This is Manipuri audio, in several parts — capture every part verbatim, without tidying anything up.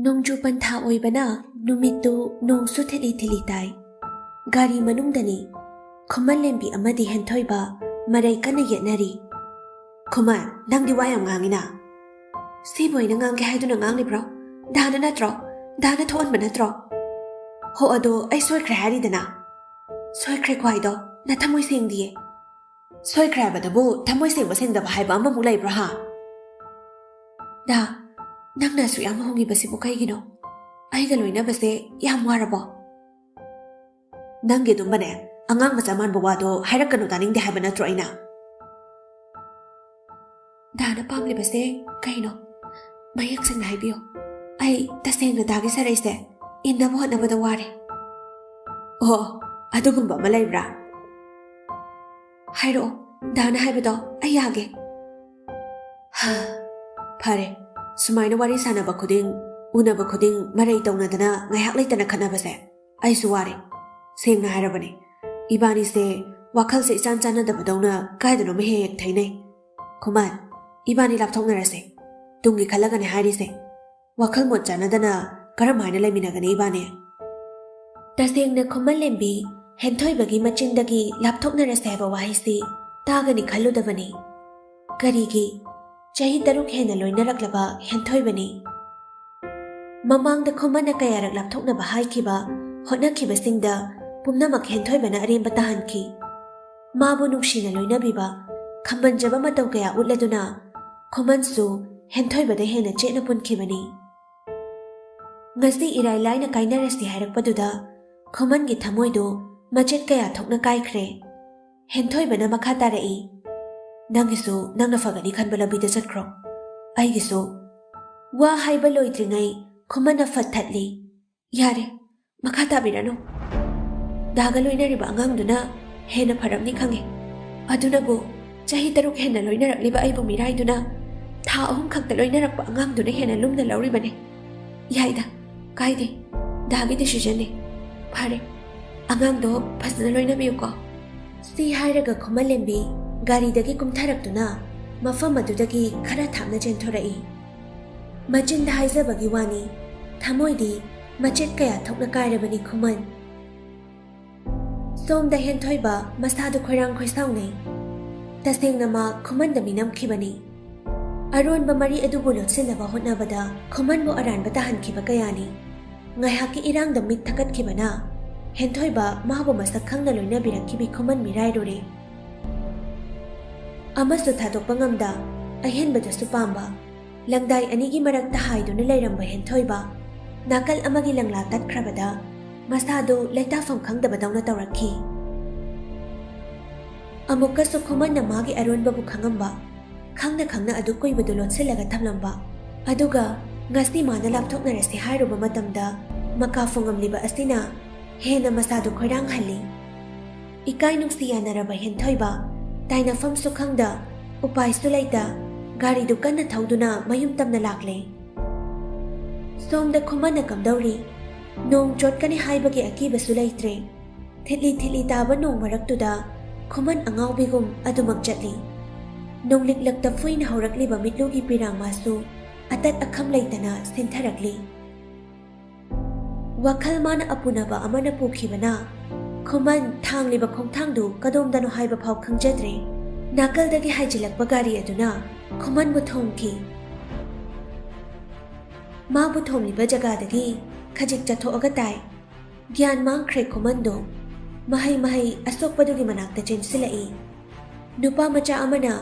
ꯅꯣꯡꯖꯨ ꯄꯟꯊꯥ ꯑꯣꯏꯕꯅ ꯅꯨꯃꯤꯠꯇꯨ ꯅꯣꯡꯁꯨ ꯊꯤꯠꯂꯤ ꯊꯤꯠꯂꯤ ꯇꯥꯏ꯫ ꯒꯥꯔꯤ ꯃꯅꯨꯡꯗꯅꯤ ꯈꯨꯃꯟꯂꯦꯝꯕꯤ ꯑꯃꯗꯤ ꯍꯦꯟꯊꯣꯏꯕ ꯃꯔꯩ ꯀꯟꯅ ꯌꯦꯠꯅꯔꯤ꯫ "ꯈꯨꯃꯟ, ꯅꯪꯗꯤ ꯋꯥ ꯌꯥꯝ ꯉꯥꯡꯉꯤꯅ꯫ ꯁꯤꯕꯨ ꯑꯩꯅ ꯉꯥꯡꯒꯦ ꯍꯥꯏꯗꯨꯅ ꯉꯥꯡꯂꯤꯕ꯭ꯔꯣ? ꯗꯥꯅ ꯅꯠꯇ꯭ꯔꯣ? ꯗꯥꯅ ꯊꯣꯛꯍꯟꯕ ꯅꯠꯇ꯭ꯔꯣ? ꯍꯣ, ꯑꯗꯣ ꯑꯩ ꯁꯣꯏꯈ꯭ꯔꯦ ꯍꯥꯏꯔꯤꯗꯅ꯫ ꯁꯣꯏꯈ꯭ꯔꯦ ꯈ꯭ꯋꯥꯏꯗꯣ, ꯅꯊꯃꯣꯏ ꯁꯦꯡꯗꯤꯌꯦ꯫ ꯁꯣꯏꯈ꯭ꯔꯦ ꯍꯥꯏꯕꯗꯕꯨ ꯊꯃꯣꯏ ꯁꯦꯡꯕ ꯁꯦꯡꯗꯕ ꯍꯥꯏꯕ ꯑꯃꯃꯨꯛ ꯂꯩꯕ꯭ꯔꯣ ꯍꯥ? ꯗꯥ, ꯅꯪꯅ ꯑꯁꯨꯛ ꯌꯥꯝ ꯍꯣꯡꯉꯤꯕꯁꯤꯕꯨ ꯀꯩꯒꯤꯅꯣ? ꯑꯩꯒ ꯂꯣꯏꯅꯕꯁꯦ ꯌꯥꯝ ꯋꯥꯔꯕꯣ?" "ꯅꯪꯒꯤ ꯑꯗꯨꯝꯕꯅꯦ, ꯑꯉꯥꯡ ꯃꯆꯥ ꯃꯥꯟꯕ ꯋꯥꯗꯣ ꯍꯥꯏꯔꯛꯀꯅꯨ ꯇꯥꯅꯤꯡꯗꯦ ꯍꯥꯏꯕ ꯅꯠꯇ꯭ꯔꯣ ꯑꯩꯅ?" "ꯗꯥꯅ ꯄꯥꯝꯂꯤꯕꯁꯦ ꯀꯩꯅꯣ? ꯃꯌꯦꯛ ꯁꯦꯡꯅ ꯍꯥꯏꯕꯤꯌꯨ꯫ ꯑꯩ ꯇꯁꯦꯡꯅ ꯗꯥꯒꯤ ꯁꯔꯩꯁꯦ ꯏꯟꯅꯕ ꯍꯣꯠꯅꯕꯗ ꯋꯥꯔꯦ꯫" "ꯑꯣ, ꯑꯗꯨꯒꯨꯝꯕ ꯑꯃ ꯂꯩꯕ꯭ꯔꯥ?" "ꯍꯥꯏꯔꯛꯑꯣ, ꯗꯥꯅ ꯍꯥꯏꯕꯗꯣ ꯑꯩ ꯌꯥꯒꯦ꯫" "ꯍꯥ, ꯐꯔꯦ, ꯁꯨꯃꯥꯏꯅ ꯋꯥꯔꯤ ꯁꯥꯟꯅꯕ ꯈꯨꯗꯤꯡ, ꯎꯅꯕ ꯈꯨꯗꯤꯡ ꯃꯔꯩ ꯇꯧꯅꯗꯅ ꯉꯥꯏꯍꯥꯛ ꯂꯩꯇꯅ ꯈꯠꯅꯕꯁꯦ ꯑꯩꯁꯨ ꯋꯥꯔꯦ꯫ ꯁꯦꯡꯅ ꯍꯥꯏꯔꯕꯅꯦ, ꯏꯕꯥꯅꯤꯁꯦ ꯋꯥꯈꯜꯁꯦ ꯏꯆꯥꯟ ꯆꯥꯟꯅꯗꯕꯗꯧꯅ ꯀꯥꯏꯗꯅꯣꯃ ꯍꯦꯛ ꯍꯦꯛ ꯊꯩꯅꯩ꯫ ꯈꯨꯃꯟ, ꯏꯕꯥꯅꯤ ꯂꯥꯞꯊꯣꯛꯅꯔꯁꯦ꯫ ꯇꯨꯡꯒꯤ ꯈꯜꯂꯒꯅꯦ ꯍꯥꯏꯔꯤꯁꯦ꯫ ꯋꯥꯈꯜ ꯃꯣꯠ ꯆꯥꯟꯅꯗꯅ ꯀꯔꯝ ꯍꯥꯏꯅ ꯂꯩꯃꯤꯟꯅꯒꯅꯤ ꯏꯕꯥꯅꯤ?" ꯇꯁꯦꯡꯅ ꯈꯨꯃꯟꯂꯦꯝꯕꯤ ꯍꯦꯟꯊꯣꯏꯕꯒꯤ ꯃꯆꯤꯟꯗꯒꯤ ꯂꯥꯞꯊꯣꯛꯅꯔꯁꯦ ꯍꯥꯏꯕ ꯋꯥꯍꯩꯁꯤ ꯇꯥꯒꯅꯤ ꯈꯜꯂꯨꯗꯕꯅꯤ꯫ ꯀꯔꯤꯒꯤ? ꯆꯍꯤ ꯇꯔꯨꯛ ꯍꯦꯟꯅ ꯂꯣꯏꯅꯔꯛꯂꯕ ꯍꯦꯟꯊꯣꯏꯕꯅꯤ꯫ ꯃꯃꯥꯡꯗ ꯈꯨꯃꯟꯅ ꯀꯌꯥꯔꯛ ꯂꯥꯞꯊꯣꯛꯅꯕ ꯍꯥꯏꯈꯤꯕ, ꯍꯣꯠꯅꯈꯤꯕꯁꯤꯡꯗ ꯄꯨꯝꯅꯃꯛ ꯍꯦꯟꯊꯣꯏꯕꯅ ꯑꯔꯦꯝꯕ ꯇꯥꯍꯟꯈꯤ꯫ ꯃꯥꯕꯨ ꯅꯨꯡꯁꯤꯅ ꯂꯣꯏꯅꯕꯤꯕ, ꯈꯝꯕꯟꯖꯕ ꯃꯇꯧ ꯀꯌꯥ ꯎꯠꯂꯗꯨꯅ ꯈꯨꯃꯟꯁꯨ ꯍꯦꯟꯊꯣꯏꯕꯗ ꯍꯦꯟꯅ ꯆꯦꯠꯅ ꯄꯨꯟꯈꯤꯕꯅꯤ꯫ ꯉꯁꯤ ꯏꯔꯥꯏ ꯂꯥꯏꯅ ꯀꯥꯏꯅꯔꯁꯤ ꯍꯥꯏꯔꯛꯄꯗꯨꯗ ꯈꯨꯃꯟꯒꯤ ꯊꯃꯣꯏꯗꯨ ꯃꯆꯦꯠ ꯀꯌꯥ ꯊꯣꯛꯅ ꯀꯥꯏꯈ꯭ꯔꯦ꯫ ꯍꯦꯟꯊꯣꯏꯕꯅ ꯃꯈꯥ ꯇꯥꯔꯛꯏ, "ꯅꯪꯒꯤꯁꯨ ꯅꯪꯅ ꯐꯒꯅꯤ ꯈꯟꯕ ꯂꯝꯕꯤꯗ ꯆꯠꯈ꯭ꯔꯣ꯫ ꯑꯩꯒꯤꯁꯨ꯫" ꯋꯥ ꯍꯥꯏꯕ ꯂꯣꯏꯗ꯭ꯔꯤꯉꯩ ꯈꯨꯃꯟꯅ ꯐꯠ ꯊꯠꯂꯤ꯫ "ꯌꯥꯔꯦ, ꯃꯈꯥ ꯇꯥꯕꯤꯔꯅꯨ꯫ ꯗꯥꯒ ꯂꯣꯏꯅꯔꯤꯕ ꯑꯉꯥꯡꯗꯨꯅ ꯍꯦꯟꯅ ꯐꯔꯝꯅꯤ ꯈꯪꯉꯦ꯫ ꯑꯗꯨꯅꯕꯨ ꯆꯍꯤ ꯇꯔꯨꯛ ꯍꯦꯟꯅ ꯂꯣꯏꯅꯔꯛꯂꯤꯕ ꯑꯩꯕꯨ ꯃꯤꯔꯥꯏꯗꯨꯅ ꯊꯥ ꯑꯍꯨꯝ ꯈꯛꯇ ꯂꯣꯏꯅꯔꯛꯄ ꯑꯉꯥꯡꯗꯨꯅ ꯍꯦꯟꯅ ꯂꯨꯝꯅ ꯂꯧꯔꯤꯕꯅꯦ꯫ ꯌꯥꯏꯗ, ꯀꯥꯏꯗꯦ, ꯗꯥꯒꯤ decisionꯅꯦ꯫ ꯐꯔꯦ, ꯑꯉꯥꯡꯗꯣ ꯐꯖꯅ ꯂꯣꯏꯅꯕꯤꯌꯨꯀꯣ꯫" ꯁꯤ ꯍꯥꯏꯔꯒ ꯈꯨꯃꯟꯂꯦꯝꯕꯤ ꯒꯥꯔꯤꯗꯒꯤ ꯀꯨꯝꯊꯔꯛꯇꯨꯅ ꯃꯐꯝ ꯑꯗꯨꯗꯒꯤ ꯈꯔ ꯊꯥꯞꯅ ꯆꯦꯟꯊꯣꯔꯛꯏ꯫ ꯃꯆꯤꯟꯗ ꯍꯥꯏꯖꯕꯒꯤ ꯋꯥꯅꯤ, ꯊꯃꯣꯏꯗꯤ ꯃꯆꯦꯠ ꯀꯌꯥ ꯊꯣꯛꯅ ꯀꯥꯏꯔꯕꯅꯤ ꯈꯨꯃꯟ꯫ ꯁꯣꯝꯗ ꯍꯦꯟꯊꯣꯏꯕ ꯃꯁꯥꯗꯨ ꯈꯣꯏꯔꯥꯡ ꯈꯣꯏꯁꯥꯎꯅꯩ꯫ ꯇꯁꯦꯡꯅ ꯃꯥ ꯈꯨꯃꯟꯗ ꯃꯤꯅꯝꯈꯤꯕꯅꯤ꯫ ꯑꯔꯣꯟꯕ ꯃꯔꯤ ꯑꯗꯨꯕꯨ ꯂꯣꯠꯁꯤꯟꯅꯕ ꯍꯣꯠꯅꯕꯗ ꯈꯨꯃꯟꯕꯨ ꯑꯔꯥꯟꯕ ꯇꯥꯍꯟꯈꯤꯕ ꯀꯌꯥꯅꯤ꯫ ꯉꯥꯏꯍꯥꯛꯀꯤ ꯏꯔꯥꯡꯗ ꯃꯤꯠ ꯊꯛꯀꯠꯈꯤꯕꯅ ꯍꯦꯟꯊꯣꯏꯕ ꯃꯥꯕꯨ ꯃꯁꯛ ꯈꯪꯅ ꯂꯣꯏꯅꯕꯤꯔꯛꯈꯤꯕꯤ ꯈꯨꯃꯟ ꯃꯤꯔꯥꯏꯔꯨꯔꯦ꯫ ꯑꯃꯁꯨ ꯊꯥꯗꯣꯛꯄ ꯉꯝꯗ, ꯑꯍꯦꯟꯕꯗꯁꯨ ꯄꯥꯝꯕ, ꯂꯪꯗꯥꯏ ꯑꯅꯤꯒꯤ ꯃꯔꯛꯇ ꯍꯥꯏꯗꯨꯅ ꯂꯩꯔꯝꯕ ꯍꯦꯟꯊꯣꯏꯕ ꯅꯥꯀꯜ ꯑꯃꯒꯤ ꯂꯪꯂꯥ ꯇꯠꯈ꯭ꯔꯕꯗ ꯃꯁꯥꯗꯨ ꯂꯩꯇꯥꯐꯝ ꯈꯪꯗꯕꯗꯧꯅ ꯇꯧꯔꯛꯈꯤ꯫ ꯑꯃꯨꯛꯀꯁꯨ ꯈꯨꯃꯟꯅ ꯃꯥꯒꯤ ꯑꯔꯣꯟꯕꯕꯨ ꯈꯪꯉꯝꯕ, ꯈꯪꯅ ꯈꯪꯅ ꯑꯗꯨꯛ ꯀꯨꯏꯕꯗꯨ ꯂꯣꯠꯁꯤꯜꯂꯒ ꯊꯝꯂꯝꯕ, ꯑꯗꯨꯒ ꯉꯁꯤ ꯃꯥꯅ ꯂꯥꯞꯊꯣꯛꯅꯔꯁꯤ ꯍꯥꯏꯔꯨꯕ ꯃꯇꯝꯗ ꯃꯀꯥ ꯐꯣꯡꯉꯝꯂꯤꯕ ꯑꯁꯤꯅ ꯍꯦꯟꯅ ꯃꯁꯥꯗꯨ ꯈꯣꯏꯔꯥꯡꯍꯜꯂꯤ꯫ ꯏꯀꯥꯏ ꯅꯨꯡꯁꯤ ꯌꯥꯅꯔꯕ ꯍꯦꯟꯊꯣꯏꯕ ꯇꯥꯏꯅꯐꯝꯁꯨ ꯈꯪꯗ, ꯎꯄꯥꯏꯁꯨ ꯂꯩꯇ, ꯒꯥꯔꯤꯗꯨ ꯀꯟꯅ ꯊꯧꯗꯨꯅ ꯃꯌꯨꯝ ꯇꯝꯅ ꯂꯥꯛꯂꯦ꯫ ꯁꯣꯝꯗ ꯈꯨꯃꯟꯅ ꯀꯝꯗꯧꯔꯤ? ꯅꯣꯡ ꯆꯣꯠꯀꯅꯤ ꯍꯥꯏꯕꯒꯤ ꯑꯀꯤꯕꯁꯨ ꯂꯩꯇ꯭ꯔꯦ꯫ ꯊꯤꯠꯂꯤ ꯊꯤꯠꯂꯤ ꯇꯥꯕ ꯅꯣꯡ ꯃꯔꯛꯇꯨꯗ ꯈꯨꯃꯟ ꯑꯉꯥꯎꯕꯤꯒꯨꯝ ꯑꯗꯨꯃꯛ ꯆꯠꯂꯤ꯫ ꯅꯣꯡꯂꯤꯛꯂꯛꯇ ꯐꯨꯏꯅ ꯍꯧꯔꯛꯂꯤꯕ ꯃꯤꯠꯂꯨꯒꯤ ꯄꯤꯔꯥꯡ ꯃꯥꯁꯨ ꯑꯇꯠ ꯑꯈꯝ ꯂꯩꯇꯅ ꯁꯤꯟꯊꯔꯛꯂꯤ꯫ ꯋꯥꯈꯜ ꯃꯥꯅ ꯑꯄꯨꯅꯕ ꯑꯃꯅ ꯄꯨꯈꯤꯕꯅ ꯈꯨꯃꯟ ꯊꯥꯡꯂꯤꯕ ꯈꯣꯡꯊꯥꯡꯗꯨ ꯀꯗꯣꯝꯗꯅꯣ ꯍꯥꯏꯕ ꯐꯥꯎ ꯈꯪꯖꯗ꯭ꯔꯦ꯫ ꯅꯥꯀꯜꯗꯒꯤ ꯍꯥꯏꯖꯤꯜꯂꯛꯄ ꯒꯥꯔꯤ ꯑꯗꯨꯅ ꯈꯨꯃꯟꯕꯨ ꯊꯣꯝꯈꯤ꯫ ꯃꯥꯕꯨ ꯊꯣꯝꯂꯤꯕ ꯖꯒꯥꯗꯒꯤ ꯈꯖꯤꯛ ꯆꯠꯊꯣꯛꯑꯒ ꯇꯥꯏ꯫ ꯒ꯭ꯌꯥꯟ ꯃꯥꯡꯈ꯭ꯔꯦ ꯈꯨꯃꯟꯗꯣ꯫ ꯃꯍꯩ ꯃꯍꯩ ꯑꯁꯣꯛꯄꯗꯨꯒꯤ ꯃꯅꯥꯛꯇ ꯆꯦꯟꯁꯤꯜꯂꯛꯏ꯫ ꯅꯨꯄꯥ ꯃꯆꯥ ꯑꯃꯅ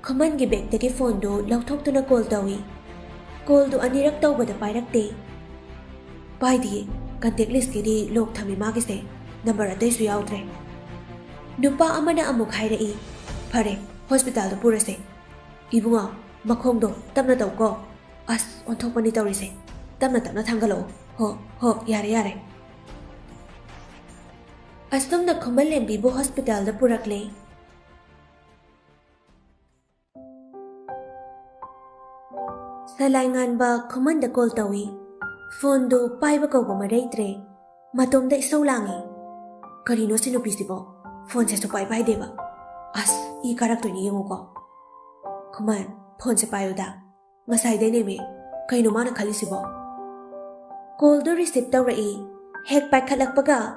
ꯈꯨꯃꯟꯒꯤ ꯕꯦꯒꯇꯒꯤ ꯐꯣꯟꯗꯨ ꯂꯧꯊꯣꯛꯇꯨꯅ ꯀꯣꯜ ꯇꯧꯏ꯫ ꯀꯣꯜꯗꯨ ꯑꯅꯤꯔꯛ ꯇꯧꯕꯗ ꯄꯥꯏꯔꯛꯇꯦ꯫ ꯄꯥꯏꯗꯤꯌꯦ, ꯀꯟꯇꯦꯛ ꯂꯤꯁꯀꯤꯗꯤ ꯂꯣꯛ ꯊꯝꯃꯤ ꯃꯥꯒꯤꯁꯦ, ꯅꯝꯕꯔ ꯑꯇꯩꯁꯨ ꯌꯥꯎꯗ꯭ꯔꯦ꯫ ꯅꯨꯄꯥ ꯑꯃꯅ ꯑꯃꯨꯛ ꯍꯥꯏꯔꯛꯏ, ꯐꯔꯦ, ꯍꯣꯁꯄꯤꯇꯥꯜꯗ ꯄꯨꯔꯁꯦ꯫ ꯏꯕꯨꯡꯉꯣ, ꯃꯈꯣꯡꯗꯣ ꯇꯞꯅ ꯇꯧꯀꯣ꯫ ꯑꯁ, ꯑꯣꯟꯊꯣꯛꯄꯅꯤ ꯇꯧꯔꯤꯁꯦ꯫ ꯇꯞꯅ ꯇꯞꯅ ꯊꯥꯡꯒꯠꯂꯛꯑꯣ꯫ ꯍꯣ, ꯍꯣ, ꯌꯥꯔꯦ, ꯌꯥꯔꯦ꯫ ꯑꯁꯨꯝꯅ ꯈꯨꯃꯟꯂꯦꯝꯕꯤꯕꯨ ꯍꯣꯁꯄꯤꯇꯥꯜꯗ ꯄꯨꯔꯛꯂꯦ꯫ ꯁꯂꯥꯏ ꯉꯥꯟꯕ ꯈꯨꯃꯟꯗ ꯀꯣꯜ ꯇꯧꯏ꯫ ꯐꯣꯟꯗꯨ ꯄꯥꯏꯕ ꯀꯧꯕ ꯃꯔꯩꯇ꯭ꯔꯦ꯫ ꯃꯇꯣꯝꯗ ꯏꯁꯧ ꯂꯥꯡꯏ꯫ ꯀꯔꯤꯅꯣ ꯁꯤ ꯅꯨꯄꯤꯁꯤꯕꯣ? ꯐꯣꯟꯁꯦ ꯁꯨꯄꯥꯏ ꯄꯥꯏꯗꯦꯕ꯫ ꯑꯁ, ꯏ ꯀꯥꯔꯛꯇꯣꯏꯅꯤ ꯌꯦꯡꯉꯨꯀꯣ꯫ ꯈꯨꯃꯟ, ꯐꯣꯟꯁꯦ ꯄꯥꯏꯌꯨꯗ꯫ ꯉꯁꯥꯏꯗꯩꯅꯦꯃꯤ꯫ ꯀꯩꯅꯣ ꯃꯥꯅ ꯈꯜꯂꯤꯁꯤꯕꯣ? ꯀꯣꯜꯗꯨ ꯔꯤꯁꯤꯞ ꯇꯧꯔꯛꯏ꯫ ꯍꯦꯛ ꯄꯥꯏꯈꯠꯂꯛꯄꯒ,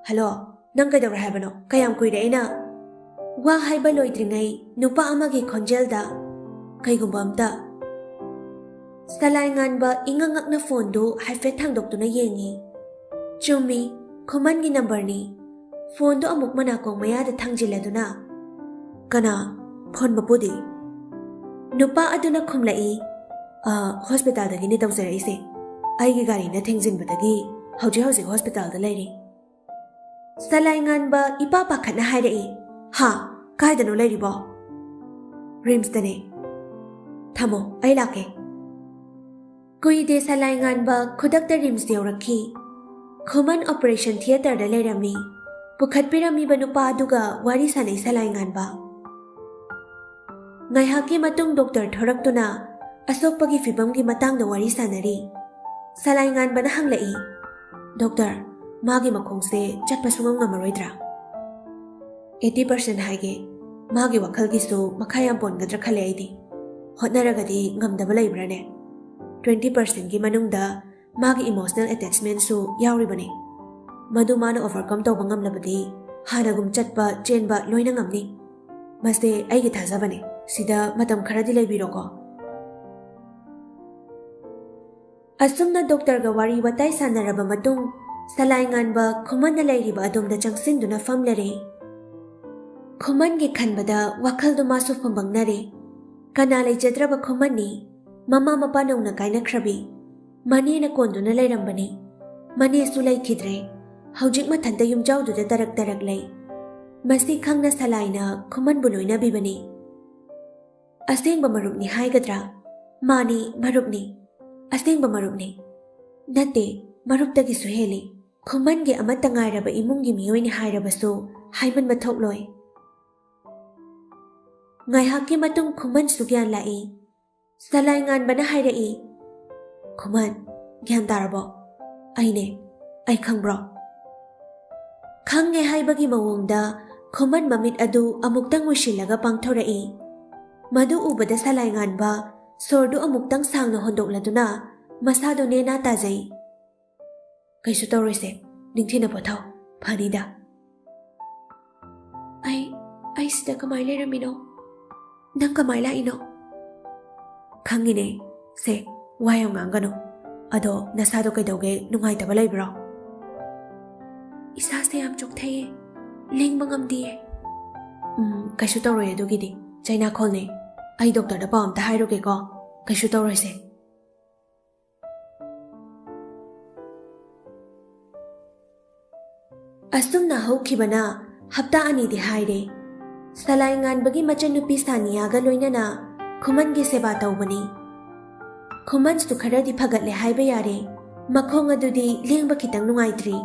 "ꯍꯜꯂꯣ, ꯅꯪ ꯀꯩꯗꯧꯔꯦ ꯍꯥꯏꯕꯅꯣ? ꯀꯌꯥꯝ ꯀꯨꯏꯔꯦ ꯑꯩꯅ?" ꯋꯥ ꯍꯥꯏꯕ ꯂꯣꯏꯗ꯭ꯔꯤꯉꯩ ꯅꯨꯄꯥ ꯑꯃꯒꯤ ꯈꯣꯟꯖꯦꯜꯗ ꯀꯩꯒꯨꯝꯕ ꯑꯝꯇ꯫ ꯁꯂꯥꯏ ꯉꯥꯟꯕ ꯏꯉꯛ ꯉꯛꯅ ꯐꯣꯟꯗꯨ ꯍꯥꯏꯐꯦꯠ ꯊꯥꯡꯗꯣꯛꯇꯨꯅ ꯌꯦꯡꯉꯤ꯫ ꯆꯨꯝꯃꯤ, ꯈꯨꯃꯟꯒꯤ ꯅꯝꯕꯔꯅꯤ꯫ ꯐꯣꯟꯗꯨ ꯑꯃꯨꯛ ꯃꯅꯥꯀꯣꯡ ꯃꯌꯥꯗ ꯊꯥꯡꯖꯤꯜꯂꯗꯨꯅ, "ꯀꯅꯥ? ꯐꯣꯟ ꯃꯄꯨꯗꯤ?" ꯅꯨꯄꯥ ꯑꯗꯨꯅ ꯈꯨꯝꯂꯛꯏ, "ꯑ, ꯍꯣꯁꯄꯤꯇꯥꯜꯗꯒꯤꯅꯤ ꯇꯧꯖꯔꯛꯏꯁꯦ꯫ ꯑꯩꯒꯤ ꯒꯥꯔꯤꯅ ꯊꯦꯡꯖꯤꯟꯕꯗꯒꯤ ꯍꯧꯖꯤꯛ ꯍꯧꯖꯤꯛ ꯍꯣꯁꯄꯤꯇꯥꯜꯗ ꯂꯩꯔꯤ꯫" ꯁꯂꯥꯏ ꯉꯥꯟꯕ ꯏꯄꯥ ꯄꯥꯈꯠꯅ ꯍꯥꯏꯔꯛꯏ, "ꯍꯥ? ꯀꯥꯏꯗꯅꯣ ꯂꯩꯔꯤꯕꯣ?" "ꯔꯤꯝꯁꯇꯅꯦ꯫" "ꯊꯝꯃꯣ, ꯑꯩ ꯂꯥꯛꯀꯦ꯫" ꯀꯨꯏꯗꯦ ꯁꯂꯥꯏ ꯉꯥꯟꯕ ꯈꯨꯗꯛꯇ ꯔꯤꯝꯁ ꯌꯧꯔꯛꯈꯤ꯫ ꯈꯨꯃꯟ ꯑꯣꯄꯔꯦꯁꯟ ꯊꯤꯌꯦꯇꯔꯗ ꯂꯩꯔꯝꯃꯤ꯫ ꯄꯨꯈꯠꯄꯤꯔꯝꯃꯤꯕ ꯅꯨꯄꯥ ꯑꯗꯨꯒ ꯋꯥꯔꯤ ꯁꯥꯟꯅꯩ ꯁꯂꯥꯏ ꯉꯥꯟꯕ꯫ ꯉꯥꯏꯍꯥꯛꯀꯤ ꯃꯇꯨꯡ ꯗꯣꯛꯇꯔ ꯊꯣꯔꯛꯇꯨꯅ ꯑꯁꯣꯛꯄꯒꯤ ꯐꯤꯕꯝꯒꯤ ꯃꯇꯥꯡꯗ ꯋꯥꯔꯤ ꯁꯥꯟꯅꯔꯤ꯫ ꯁꯂꯥꯏ ꯉꯥꯟꯕꯅ ꯍꯪꯂꯛꯏ, "ꯗꯣꯛꯇꯔ, ꯃꯥꯒꯤ ꯃꯈꯣꯡꯁꯦ ꯆꯠꯄ ꯁꯨꯡꯉꯝ ꯉꯝꯃꯔꯣꯏꯗ꯭ꯔꯥ?" "ꯑꯩꯠꯇꯤ ꯄꯥꯔꯁꯦꯟ ꯍꯥꯏꯒꯦ꯫ ꯃꯥꯒꯤ ꯋꯥꯈꯜꯒꯤꯁꯨ ꯃꯈꯥ ꯌꯥꯝ ꯄꯣꯟꯒꯗ꯭ꯔꯥ ꯈꯜꯂꯦ ꯑꯩꯗꯤ꯫ ꯍꯣꯠꯅꯔꯒꯗꯤ ꯉꯝꯗꯕ ꯂꯩꯕ꯭ꯔꯥꯅꯦ? ꯇ꯭ꯋꯦꯟꯇꯤ ꯄꯥꯔꯁꯦꯟꯒꯤ ꯃꯅꯨꯡꯗ ꯃꯥꯒꯤ ꯏꯃꯣꯁꯅꯦꯜ ꯑꯦꯇꯦꯆꯃꯦꯟꯁꯨ ꯌꯥꯎꯔꯤꯕꯅꯦ꯫ ꯃꯗꯨ ꯃꯥꯅ ꯑꯣꯚꯔꯀꯝ ꯇꯧꯕ ꯉꯝꯂꯕꯗꯤ ꯍꯥꯟꯅꯒꯨꯝ ꯆꯠꯄ, ꯆꯦꯟꯕ ꯂꯣꯏꯅ ꯉꯝꯅꯤ꯫ ꯃꯁꯦ ꯑꯩꯒꯤ ꯊꯥꯖꯕꯅꯦ꯫ ꯁꯤꯗ ꯃꯇꯝ ꯈꯔꯗꯤ ꯂꯩꯕꯤꯔꯣꯀꯣ꯫" ꯑꯁꯨꯝꯅ ꯗꯣꯛꯇꯔꯒ ꯋꯥꯔꯤ ꯋꯥꯇꯥꯏ ꯁꯥꯟꯅꯔꯕ ꯃꯇꯨꯡ, ꯁꯂꯥꯏ ꯉꯥꯟꯕ ꯈꯨꯃꯟꯅ ꯂꯩꯔꯤꯕ ꯑꯗꯣꯝꯗ ꯆꯪꯁꯤꯟꯗꯨꯅ ꯐꯝꯂꯔꯦ꯫ ꯈꯨꯃꯟꯒꯤ ꯈꯟꯕꯗ ꯋꯥꯈꯜꯗꯨ ꯃꯥꯁꯨ ꯐꯨꯝꯕꯪꯅꯔꯦ꯫ ꯀꯅꯥ ꯂꯩꯖꯗ꯭ꯔꯕ ꯈꯨꯃꯟꯅꯤ? ꯃꯃꯥ ꯃꯄꯥ ꯅꯧꯅ ꯀꯥꯏꯅꯈ꯭ꯔꯕꯤ꯫ ꯃꯅꯦꯅ ꯀꯣꯟꯗꯨꯅ ꯂꯩꯔꯝꯕꯅꯤ꯫ ꯃꯅꯦꯁꯨ ꯂꯩꯈꯤꯗ꯭ꯔꯦ꯫ ꯍꯧꯖꯤꯛ ꯃꯊꯟꯇ ꯌꯨꯝꯖꯥꯎꯗꯨꯗ ꯇꯔꯛ ꯇꯔꯛ ꯂꯩ꯫ ꯃꯁꯤ ꯈꯪꯅ ꯁꯂꯥꯏꯅ ꯈꯨꯃꯟꯕꯨ ꯂꯣꯏꯅꯕꯤꯕꯅꯤ꯫ ꯑꯁꯦꯡꯕ ꯃꯔꯨꯞꯅꯤ ꯍꯥꯏꯒꯗ꯭ꯔꯥ? ꯃꯥꯅꯤ, ꯃꯔꯨꯞꯅꯤ꯫ ꯑꯁꯦꯡꯕ ꯃꯔꯨꯞꯅꯤ꯫ ꯅꯠꯇꯦ, ꯃꯔꯨꯞꯇꯒꯤꯁꯨ ꯍꯦꯜꯂꯤ꯫ ꯈꯨꯃꯟꯒꯤ ꯑꯃꯠꯇ ꯉꯥꯏꯔꯕ ꯏꯃꯨꯡꯒꯤ ꯃꯤꯑꯣꯏꯅꯤ ꯍꯥꯏꯔꯕꯁꯨ ꯍꯥꯏꯃꯟꯕ ꯊꯣꯛꯂꯣꯏ꯫ ꯉꯥꯏꯍꯥꯛꯀꯤ ꯃꯇꯨꯡ ꯈꯨꯃꯟꯁꯨ ꯒ꯭ꯌꯥꯟ ꯂꯥꯛꯏ꯫ ꯁꯂꯥꯏ ꯉꯥꯟꯕꯅ ꯍꯥꯏꯔꯛꯏ, "ꯈꯨꯃꯟ, ꯒ꯭ꯌꯥꯟ ꯇꯥꯔꯕꯣ? ꯑꯩꯅꯦ, ꯑꯩ ꯈꯪꯕ꯭ꯔꯣ?" ꯈꯪꯉꯦ ꯍꯥꯏꯕꯒꯤ ꯃꯑꯣꯡꯗ ꯈꯨꯃꯟ ꯃꯃꯤꯠ ꯑꯗꯨ ꯑꯃꯨꯛꯇꯪ ꯎꯏꯁꯤꯜꯂꯒ ꯄꯥꯡꯊꯣꯔꯛꯏ꯫ ꯃꯗꯨ ꯎꯕꯗ ꯁꯂꯥꯏ ꯉꯥꯟꯕ ꯁꯣꯔꯗꯨ ꯑꯃꯨꯛꯇꯪ ꯁꯥꯡꯅ ꯍꯣꯟꯗꯣꯛꯂꯗꯨꯅ ꯃꯁꯥꯗꯣ ꯅꯦꯅꯥ ꯇꯥꯖꯩ꯫ "ꯀꯩꯁꯨ ꯇꯧꯔꯣꯏꯁꯦ, ꯅꯤꯡꯊꯤꯅ ꯄꯣꯊꯥꯎ, ꯐꯅꯤꯗ꯫" "ꯑꯩ, ꯑꯩ ꯁꯤꯗ ꯀꯃꯥꯏ ꯂꯩꯔꯝꯃꯤꯅꯣ? ꯅꯪ ꯀꯃꯥꯏ ꯂꯥꯛꯏꯅꯣ?" "ꯈꯪꯉꯤꯅꯦ꯫ ꯁꯦ, ꯋꯥ ꯌꯥꯝ ꯉꯥꯡꯒꯅꯨ꯫ ꯑꯗꯣ ꯅꯁꯥꯗꯣ ꯀꯩꯗꯧꯒꯦ? ꯅꯨꯡꯉꯥꯏꯇꯕ ꯂꯩꯕ꯭ꯔꯣ?" "ꯏꯁꯥꯁꯦ ꯌꯥꯝ ꯆꯣꯛꯊꯩꯌꯦ, ꯂꯦꯡꯕ ꯉꯝꯗꯤꯌꯦ꯫" "ꯎꯝ, ꯀꯩꯁꯨ ꯇꯧꯔꯣꯏ ꯑꯗꯨꯒꯤꯗꯤ, ꯆꯩꯅꯥꯈꯣꯜꯅꯦ꯫ ꯑꯩ ꯗꯣꯛꯇꯔꯗ ꯄꯥꯎ ꯑꯝꯇ ꯍꯥꯏꯔꯨꯒꯦꯀꯣ, ꯀꯩꯁꯨ ꯇꯧꯔꯣꯏꯁꯦ꯫" ꯑꯁꯨꯝꯅ ꯍꯧꯈꯤꯕꯅ ꯍꯞꯇꯥ ꯑꯅꯤꯗꯤ ꯍꯥꯏꯔꯦ꯫ ꯁꯂꯥꯏ ꯉꯥꯟꯕꯒꯤ ꯃꯆꯟꯅꯨꯄꯤ ꯁꯥꯅꯤꯌꯥꯒ ꯂꯣꯏꯅꯅ ꯈꯨꯃꯟꯒꯤ ꯁꯦꯕꯥ ꯇꯧꯕꯅꯤ꯫ ꯈꯨꯃꯟꯁꯨ ꯈꯔꯗꯤ ꯐꯒꯠꯂꯦ ꯍꯥꯏꯕ ꯌꯥꯔꯦ꯫ ꯃꯈꯣꯡ ꯑꯗꯨꯗꯤ ꯂꯦꯡꯕ ꯈꯤꯇꯪ ꯅꯨꯡꯉꯥꯏꯇ꯭ꯔꯤ꯫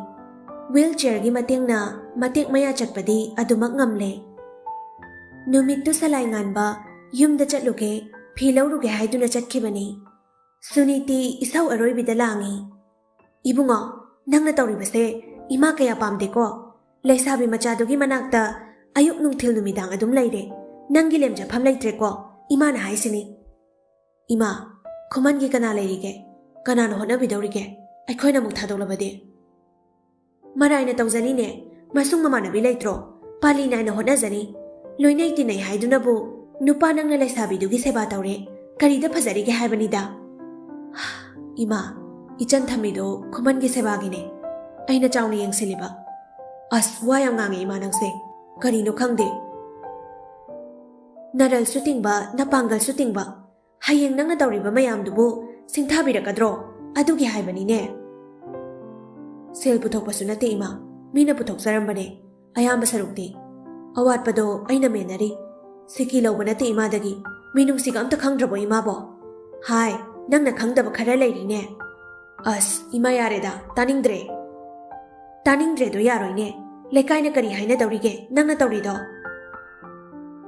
ꯋꯤꯜ ꯆꯤꯌꯔꯒꯤ ꯃꯇꯦꯡꯅ ꯃꯇꯦꯛ ꯃꯌꯥ ꯆꯠꯄꯗꯤ ꯑꯗꯨꯃꯛ ꯉꯝꯂꯦ꯫ ꯅꯨꯃꯤꯠꯇꯨ ꯁꯂꯥꯏ ꯉꯥꯟꯕ ꯌꯨꯝꯗ ꯆꯠꯂꯨꯒꯦ, ꯐꯤ ꯂꯧꯔꯨꯒꯦ ꯍꯥꯏꯗꯨꯅ ꯆꯠꯈꯤꯕꯅꯤ꯫ ꯁꯨꯅꯤꯇꯤ ꯏꯁꯧ ꯑꯔꯣꯏꯕꯤꯗ ꯂꯥꯡꯉꯤ꯫ "ꯏꯕꯨꯡꯉꯣ, ꯅꯪꯅ ꯇꯧꯔꯤꯕꯁꯦ ꯏꯃꯥ ꯀꯌꯥ ꯄꯥꯝꯗꯦꯀꯣ꯫ ꯂꯩꯁꯥꯕꯤ ꯃꯆꯥꯗꯨꯒꯤ ꯃꯅꯥꯛꯇ ꯑꯌꯨꯛ ꯅꯨꯡꯊꯤꯜ ꯅꯨꯃꯤꯗꯥꯡ ꯑꯗꯨꯝ ꯂꯩꯔꯦ꯫ ꯅꯪꯒꯤ ꯂꯦꯝꯖꯐꯝ ꯂꯩꯇ꯭ꯔꯦꯀꯣ, ꯏꯃꯥꯅ ꯍꯥꯏꯁꯤꯅꯤ꯫" "ꯏꯃꯥ, ꯈꯨꯃꯟꯒꯤ ꯀꯅꯥ ꯂꯩꯔꯤꯒꯦ? ꯀꯅꯥꯅ ꯍꯣꯠꯅꯕꯤꯗꯧꯔꯤꯒꯦ? ꯑꯩꯈꯣꯏꯅ ꯑꯃꯨꯛ ꯊꯥꯗꯣꯛꯂꯕꯗꯤ?" "ꯃꯔꯥꯏꯅ ꯇꯧꯖꯅꯤꯅꯦ, ꯃꯁꯨꯡ ꯃꯃꯥꯟꯅꯕꯤ ꯂꯩꯇ꯭ꯔꯣ? ꯄꯥꯂꯤ ꯅꯥꯏꯅ ꯍꯣꯠꯅꯖꯅꯤ꯫ ꯂꯣꯏꯅꯩ ꯇꯤꯟꯅꯩ ꯍꯥꯏꯗꯨꯅꯕꯨ ꯅꯨꯄꯥ ꯅꯪꯅ ꯂꯩꯁꯥꯕꯤꯗꯨꯒꯤ ꯁꯦꯕꯥ ꯇꯧꯔꯦ, ꯀꯔꯤꯗ ꯐꯖꯔꯤꯒꯦ ꯍꯥꯏꯕꯅꯤꯗ?" "ꯏꯃꯥ, ꯏꯆꯟ ꯊꯝꯃꯤꯗꯣ ꯈꯨꯃꯟꯒꯤ ꯁꯦꯕꯥꯒꯤꯅꯦ, ꯑꯩꯅ ꯆꯥꯎꯅ ꯌꯦꯡꯁꯤꯜꯂꯤꯕ꯫" "ꯑꯁ, ꯋꯥ ꯌꯥꯝ ꯉꯥꯡꯉꯦ ꯏꯃꯥ ꯅꯪꯁꯦ, ꯀꯔꯤꯅꯣ ꯈꯪꯗꯦ꯫ ꯅꯔꯜꯁꯨ ꯇꯤꯡꯕ, ꯅꯄꯥꯡꯒꯜꯁꯨ ꯇꯤꯡꯕ, ꯍꯌꯦꯡ ꯅꯪꯅ ꯇꯧꯔꯤꯕ ꯃꯌꯥꯝꯗꯨꯕꯨ ꯁꯤꯡꯊꯥꯕꯤꯔꯛꯀꯗ꯭ꯔꯣ? ꯑꯗꯨꯒꯤ ꯍꯥꯏꯕꯅꯤꯅꯦ꯫" "ꯁꯦꯜ ꯄꯨꯊꯣꯛꯄꯁꯨ ꯅꯠꯇꯦ ꯏꯃꯥ, ꯃꯤꯅ ꯄꯨꯊꯣꯛꯆꯔꯝꯕꯅꯦ ꯑꯌꯥꯝꯕ ꯁꯔꯨꯛꯇꯤ꯫ ꯑꯋꯥꯠꯄꯗꯣ ꯑꯩꯅ ꯃꯦꯟꯅꯔꯤ꯫ ꯁꯤꯀꯤ ꯂꯧꯕ ꯅꯠꯇꯦ ꯏꯃꯥꯗꯒꯤ꯫ ꯃꯤꯅꯨꯡꯁꯤꯒ ꯑꯝꯇ ꯈꯪꯗ꯭ꯔꯕꯣ ꯏꯃꯥꯕꯣ? ꯍꯥꯏ, ꯅꯪꯅ ꯈꯪꯗꯕ ꯈꯔ ꯂꯩꯔꯤꯅꯦ꯫" "ꯑꯁ, ꯏꯃꯥ ꯌꯥꯔꯦꯗ, ꯇꯥꯅꯤꯡꯗ꯭ꯔꯦ꯫" "ꯇꯥꯅꯤꯡꯗ꯭ꯔꯦꯗꯣ ꯌꯥꯔꯣꯏꯅꯦ꯫ ꯂꯩꯀꯥꯏꯅ ꯀꯔꯤ ꯍꯥꯏꯅꯗꯧꯔꯤꯒꯦ ꯅꯪꯅ ꯇꯧꯔꯤꯗꯣ?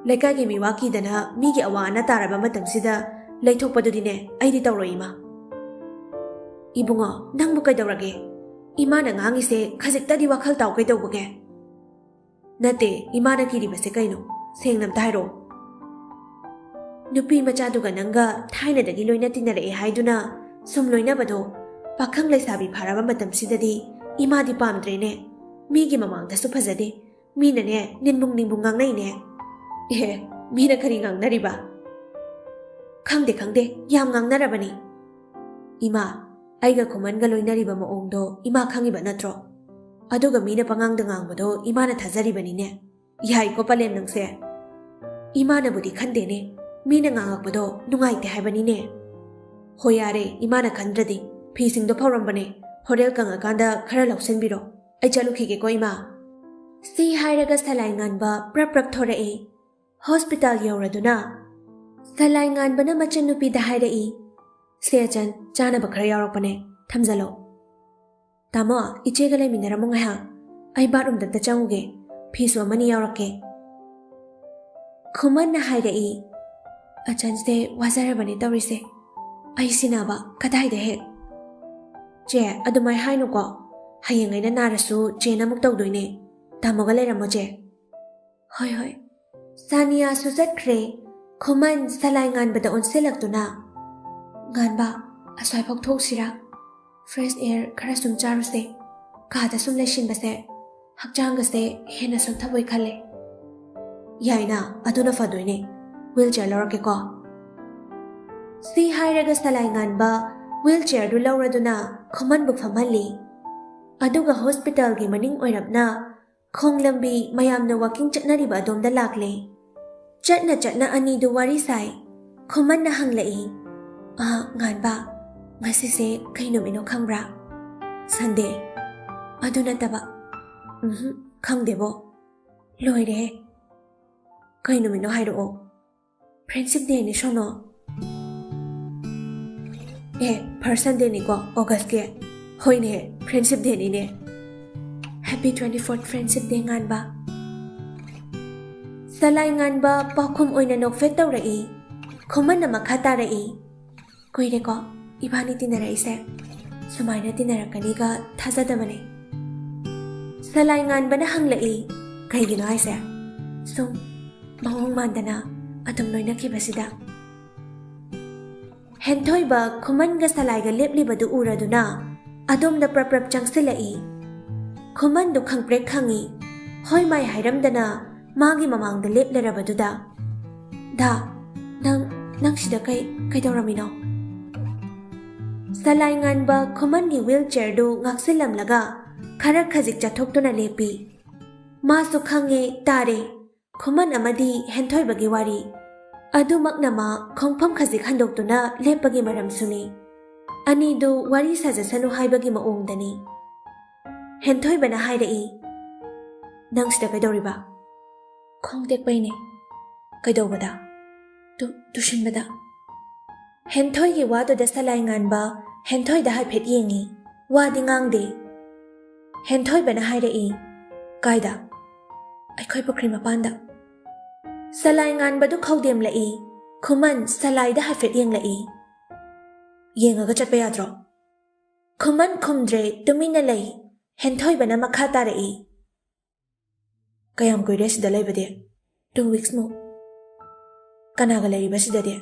ꯂꯩꯀꯥꯏꯒꯤ ꯃꯤꯋꯥ ꯀꯤꯗꯅ ꯃꯤꯒꯤ ꯑꯋꯥ ꯑꯅꯥ ꯇꯥꯔꯕ ꯃꯇꯝꯁꯤꯗ ꯂꯩꯊꯣꯛꯄꯗꯨꯗꯤꯅꯦ ꯑꯩꯗꯤ ꯇꯧꯔꯣꯏ ꯏꯃꯥ꯫" "ꯏꯕꯨꯡꯉꯣ, ꯅꯪꯕꯨ ꯀꯩꯗꯧꯔꯒꯦ? ꯏꯃꯥꯅ ꯉꯥꯡꯉꯤꯁꯦ ꯈꯖꯤꯛꯇꯗꯤ ꯋꯥꯈꯜ ꯇꯥꯎ ꯀꯩꯗꯧꯕꯒꯦ?" "ꯅꯠꯇꯦ, ꯏꯃꯥꯅ ꯀꯤꯔꯤꯕꯁꯦ ꯀꯩꯅꯣ? ꯁꯦꯡꯅ ꯑꯝꯇ ꯍꯥꯏꯔꯛꯑꯣ꯫" "ꯅꯨꯄꯤ ꯃꯆꯥꯗꯨꯒ ꯅꯪꯒ ꯊꯥꯏꯅꯗꯒꯤ ꯂꯣꯏꯅ ꯇꯤꯟꯅꯔꯛꯑꯦ ꯍꯥꯏꯗꯨꯅ ꯁꯨꯝ ꯂꯣꯏꯅꯕꯗꯣ ꯄꯥꯈꯪ ꯂꯩꯁꯥꯕꯤ ꯐꯥꯔꯕ ꯃꯇꯝꯁꯤꯗꯗꯤ ꯏꯃꯥꯗꯤ ꯄꯥꯝꯗ꯭ꯔꯦꯅꯦ꯫ ꯃꯤꯒꯤ ꯃꯃꯥꯡꯗꯁꯨ ꯐꯖꯗꯦ, ꯃꯤꯅꯅꯦ ꯅꯤꯟꯕꯨꯡ ꯅꯤꯟꯕꯨꯡ ꯉꯥꯡꯅꯩꯅꯦ꯫ ꯑꯦ, ꯃꯤꯅ ꯀꯔꯤ ꯉꯥꯡꯅꯔꯤꯕ? ꯈꯪꯗꯦ ꯈꯪꯗꯦ, ꯌꯥꯝ ꯉꯥꯡꯅꯔꯕꯅꯤ꯫ ꯏꯃꯥ, ꯑꯩꯒ ꯈꯨꯃꯟꯒ ꯂꯣꯏꯅꯔꯤꯕ ꯃꯑꯣꯡꯗꯣ ꯏꯃꯥ ꯈꯪꯉꯤꯕ ꯅꯠꯇ꯭ꯔꯣ? ꯑꯗꯨꯒ ꯃꯤꯅ ꯄꯉꯥꯡꯗ ꯉꯥꯡꯕꯗꯣ ꯏꯃꯥꯅ ꯊꯥꯖꯔꯤꯕꯅꯤꯅꯦ꯫ ꯌꯥꯏꯀꯣ ꯄꯂꯦꯝ ꯅꯪꯁꯦ꯫ ꯏꯃꯥꯅꯕꯨꯗꯤ ꯈꯟꯗꯦꯅꯦ, ꯃꯤꯅ ꯉꯥꯡꯉꯛꯄꯗꯣ ꯅꯨꯡꯉꯥꯏꯇꯦ ꯍꯥꯏꯕꯅꯤꯅꯦ꯫ ꯍꯣꯏ ꯌꯥꯔꯦ, ꯏꯃꯥꯅ ꯈꯟꯗ꯭ꯔꯗꯤ꯫ ꯐꯤꯁꯤꯡꯗꯣ ꯐꯧꯔꯝꯕꯅꯦ, ꯍꯣꯔꯦꯟ ꯀꯪꯉꯀꯥꯟꯗ ꯈꯔ ꯂꯧꯁꯤꯟꯕꯤꯔꯣ꯫ ꯑꯩ ꯆꯠꯂꯨꯈꯤꯒꯦꯀꯣ ꯏꯃꯥ꯫ ꯁꯤ ꯍꯥꯏꯔꯒ ꯁꯂꯥꯏ ꯉꯥꯟꯕ ꯄ꯭ꯔꯞ ꯄ꯭ꯔꯞ ꯊꯣꯔꯛꯏ꯫ ꯍꯣꯁꯄꯤꯇꯥꯜ ꯌꯧꯔꯗꯨꯅ ꯁꯂꯥꯏ ꯉꯥꯟꯕꯅ ꯃꯆꯟꯅꯨꯄꯤꯗ ꯍꯥꯏꯔꯛꯏ, "ꯁꯦ ꯑꯆꯟ, ꯆꯥꯅꯕ ꯈꯔ ꯌꯥꯎꯔꯛꯄꯅꯦ, ꯊꯝꯖꯜꯂꯣ꯫ ꯇꯥꯃꯣ, ꯏꯆꯦꯒ ꯂꯩꯃꯤꯟꯅꯔꯝꯃꯣ ꯉꯥꯏꯍꯥꯛ, ꯑꯩ ꯕꯥꯠꯔꯨꯝꯗ ꯑꯝꯇ ꯆꯪꯉꯨꯒꯦ, ꯐꯤꯁꯨ ꯑꯃꯅꯤ ꯌꯥꯎꯔꯛꯀꯦ"꯫ ꯈꯨꯃꯟꯅ ꯍꯥꯏꯔꯛꯏ, "ꯑꯆꯟꯁꯦ ꯋꯥꯖꯔꯕꯅꯦ ꯇꯧꯔꯤꯁꯦ, ꯑꯩ ꯁꯤꯟꯅꯕ ꯀꯗꯥꯏꯗ ꯍꯦꯛ"꯫ "ꯆꯦ, ꯑꯗꯨꯃꯥꯏ ꯍꯥꯏꯅꯨꯀꯣ, ꯍꯌꯦꯡ ꯑꯩꯅ ꯅꯥꯔꯁꯨ ꯆꯦꯅ ꯑꯃꯨꯛ ꯇꯧꯗꯣꯏꯅꯦ, ꯇꯥꯃꯣꯒ ꯂꯩꯔꯝꯃꯣ ꯆꯦ"꯫ "ꯍꯣꯏ ꯍꯣꯏ"꯫ ꯁꯥꯅꯤꯌꯥꯁꯨ ꯆꯠꯈ꯭ꯔꯦ꯫ ꯈꯨꯃꯟ ꯁꯂꯥꯏ ꯉꯥꯟꯕꯗ ꯑꯣꯟꯁꯤꯜꯂꯛꯇꯨꯅ, "ꯉꯥꯟꯕ, ꯑꯁ꯭ꯋꯥꯏꯐꯥꯎ ꯊꯣꯛꯁꯤꯔꯥ? ꯐ꯭ꯔꯦꯁ ꯑꯦꯌꯔ ꯈꯔ ꯁꯨꯝ ꯆꯥꯔꯨꯁꯦ꯫ ꯀꯥꯗ ꯁꯨꯝ ꯂꯩꯁꯤꯟꯕꯁꯦ ꯍꯛꯆꯥꯡꯒꯁꯦ ꯍꯦꯟꯅ ꯁꯣꯟꯊꯕꯣꯏ ꯈꯜꯂꯦ"꯫ "ꯌꯥꯏꯅ, ꯑꯗꯨꯅ ꯐꯗꯣꯏꯅꯦ꯫ ꯋꯤꯜ ꯆꯤꯌꯔ ꯂꯧꯔꯛꯀꯦꯀꯣ"꯫ ꯁꯤ ꯍꯥꯏꯔꯒ ꯁꯂꯥꯏ ꯉꯥꯟꯕ ꯋꯤꯜ ꯆꯤꯌꯔꯗꯨ ꯂꯧꯔꯗꯨꯅ ꯈꯨꯃꯟꯕꯨ ꯐꯝꯍꯜꯂꯤ꯫ ꯑꯗꯨꯒ ꯍꯣꯁꯄꯤꯇꯥꯜꯒꯤ ꯃꯅꯤꯡ ꯑꯣꯏꯔꯞꯅ ꯈꯣꯡ ꯂꯝꯕꯤ ꯃꯌꯥꯝꯅ ꯋꯥꯀꯤꯡ ꯆꯠꯅꯔꯤꯕ ꯑꯗꯣꯝꯗ ꯂꯥꯛꯂꯦ꯫ ꯆꯠꯅ ꯆꯠꯅ ꯑꯅꯤꯗꯨ ꯋꯥꯔꯤ ꯁꯥꯏ꯫ ꯈꯨꯃꯟꯅ ꯍꯪꯂꯛꯏ, "ꯑꯥ, ꯉꯥꯟꯕ, ꯉꯁꯤꯁꯦ ꯀꯩ ꯅꯨꯃꯤꯠꯅꯣ ꯈꯪꯕ꯭ꯔꯥ?" "ꯁꯟꯗꯦ꯫ ꯑꯗꯨ ꯅꯠꯇꯕ"꯫ "ꯎꯝꯍꯨꯝ, ꯈꯪꯗꯦꯕꯣ"꯫ "ꯂꯣꯏꯔꯦꯍꯦ꯫ ꯀꯩ ꯅꯨꯃꯤꯠꯅꯣ ꯍꯥꯏꯔꯛꯑꯣ"꯫ "ꯐ꯭ꯔꯦꯟꯁꯤꯞ ꯗꯦꯅꯤ ꯁꯣꯅꯣ"꯫ "ꯑꯦ, ꯐꯥꯔꯁ ꯁꯟꯗꯦꯅꯤꯀꯣ ꯑꯣꯒꯁꯀꯤ꯫ ꯍꯣꯏꯅꯦ, ꯐ꯭ꯔꯦꯟꯁꯤꯞ ꯗꯦꯅꯤꯅꯦ꯫ Happy twenty fourth friendship day, ꯉꯥꯟꯕ"꯫ ꯁꯂꯥꯏ ꯉꯥꯟꯕ ꯄꯥꯎꯈꯨꯝ ꯑꯣꯏꯅ ꯅꯣꯛꯐꯦꯠ ꯇꯧꯔꯛꯏ꯫ ꯈꯨꯃꯟꯅ ꯃꯈꯥ ꯇꯥꯔꯛꯏ, "ꯀꯨꯏꯔꯦꯀꯣ ꯏꯕꯥꯅꯤ ꯇꯤꯟꯅꯔꯛꯏꯁꯦ꯫ ꯁꯨꯃꯥꯏꯅ ꯇꯤꯟꯅꯔꯛꯀꯅꯤꯒ ꯊꯥꯖꯗꯕꯅꯦ"꯫ ꯁꯂꯥꯏ ꯉꯥꯟꯕꯅ ꯍꯪꯂꯛꯏ, "ꯀꯩꯒꯤꯅꯣ ꯍꯥꯏꯁꯦ?" "ꯁꯨꯝ ꯃꯑꯣꯡ ꯃꯥꯟꯗꯅ ꯑꯗꯨꯝ ꯂꯣꯏꯅꯈꯤꯕꯁꯤꯗ"꯫ ꯍꯦꯟꯊꯣꯏꯕ ꯈꯨꯃꯟꯒ ꯁꯂꯥꯏꯒ ꯂꯦꯞꯂꯤꯕꯗꯨ ꯎꯔꯗꯨꯅ ꯑꯗꯣꯝꯗ ꯄ꯭ꯔꯞ ꯄ꯭ꯔꯞ ꯆꯪꯁꯤꯜꯂꯛꯏ꯫ ꯈꯨꯃꯟꯗꯨ ꯈꯪꯄ꯭ꯔꯦꯛ ꯈꯪꯏ꯫ ꯍꯣꯏ ꯃꯥꯏ ꯍꯥꯏꯔꯝꯗꯅ ꯃꯥꯒꯤ ꯃꯃꯥꯡꯗ ꯂꯦꯞꯂꯔꯕꯗꯨꯗ, "ꯗꯥ, ꯅꯪ, ꯅꯪ ꯁꯤꯗ ꯀꯩ, ꯀꯩꯗꯧꯔꯝꯃꯤꯅꯣ?" ꯁꯂꯥꯏ ꯉꯥꯟꯕ ꯈꯨꯃꯟꯒꯤ ꯋꯤꯜ ꯆꯤꯌꯔꯗꯨ ꯉꯥꯛꯁꯤꯜꯂꯝꯂꯒ ꯈꯔ ꯈꯖꯤꯛ ꯆꯠꯊꯣꯛꯇꯨꯅ ꯂꯦꯞꯄꯤ꯫ ꯃꯥꯁꯨ ꯈꯪꯉꯦ, ꯇꯥꯔꯦ, ꯈꯨꯃꯟ ꯑꯃꯗꯤ ꯍꯦꯟꯊꯣꯏꯕꯒꯤ ꯋꯥꯔꯤ꯫ ꯑꯗꯨꯃꯛꯅ ꯃꯥ ꯈꯣꯡꯐꯝ ꯈꯖꯤꯛ ꯍꯟꯗꯣꯛꯇꯨꯅ ꯂꯦꯞꯄꯒꯤ ꯃꯔꯝꯁꯨꯅꯤ꯫ ꯑꯅꯤꯗꯨ ꯋꯥꯔꯤ ꯁꯥꯖꯁꯅꯨ ꯍꯥꯏꯕꯒꯤ ꯃꯑꯣꯡꯗꯅꯤ꯫ ꯍꯦꯟꯊꯣꯏꯕꯅ ꯍꯥꯏꯔꯛꯏ, "ꯅꯪ ꯁꯤꯗ ꯀꯩꯗꯧꯔꯤꯕ?" "ꯈꯣꯡ ꯇꯦꯛꯄꯩꯅꯦ꯫" "ꯀꯩꯗꯧꯕꯗ?" "ꯇꯨ-, ꯇꯨꯁꯤꯟꯕꯗ꯫" ꯍꯦꯟꯊꯣꯏꯒꯤ ꯋꯥꯗꯨꯗ ꯁꯂꯥꯏ ꯉꯥꯟꯕ ꯍꯦꯟꯊꯣꯏꯗ ꯍꯥꯏꯐꯦꯠ ꯌꯦꯡꯉꯤ꯫ ꯋꯥꯗꯤ ꯉꯥꯡꯗꯦ꯫ ꯍꯦꯟꯊꯣꯏꯕꯅ ꯍꯥꯏꯔꯛꯏ, "ꯀꯥꯏꯗ?" "ꯑꯩꯈꯣꯏ ꯄꯨꯈ꯭ꯔꯤ ꯃꯄꯥꯟꯗ꯫" ꯁꯂꯥꯏ ꯉꯥꯟꯕꯗꯨ ꯈꯧꯗꯦꯝꯂꯛꯏ꯫ ꯈꯨꯃꯟ ꯁꯂꯥꯏꯗ ꯍꯥꯏꯐꯦꯠ ꯌꯦꯡꯂꯛꯏ꯫ "ꯌꯦꯡꯉꯒ ꯆꯠꯄ ꯌꯥꯗ꯭ꯔꯣ?" ꯈꯨꯃꯟ ꯈꯨꯝꯗ꯭ꯔꯦ, ꯇꯨꯃꯤꯟꯅ ꯂꯩ꯫ ꯍꯦꯟꯊꯣꯏꯕꯅ ꯃꯈꯥ ꯇꯥꯔꯛꯏ, "ꯀꯌꯥꯝ ꯀꯨꯏꯔꯦ ꯁꯤꯗ ꯂꯩꯕꯗꯤ?" "Two weeks ꯃꯨꯛ꯫" "ꯀꯅꯥꯒ ꯂꯩꯔꯤꯕ ꯁꯤꯗꯗꯤ?"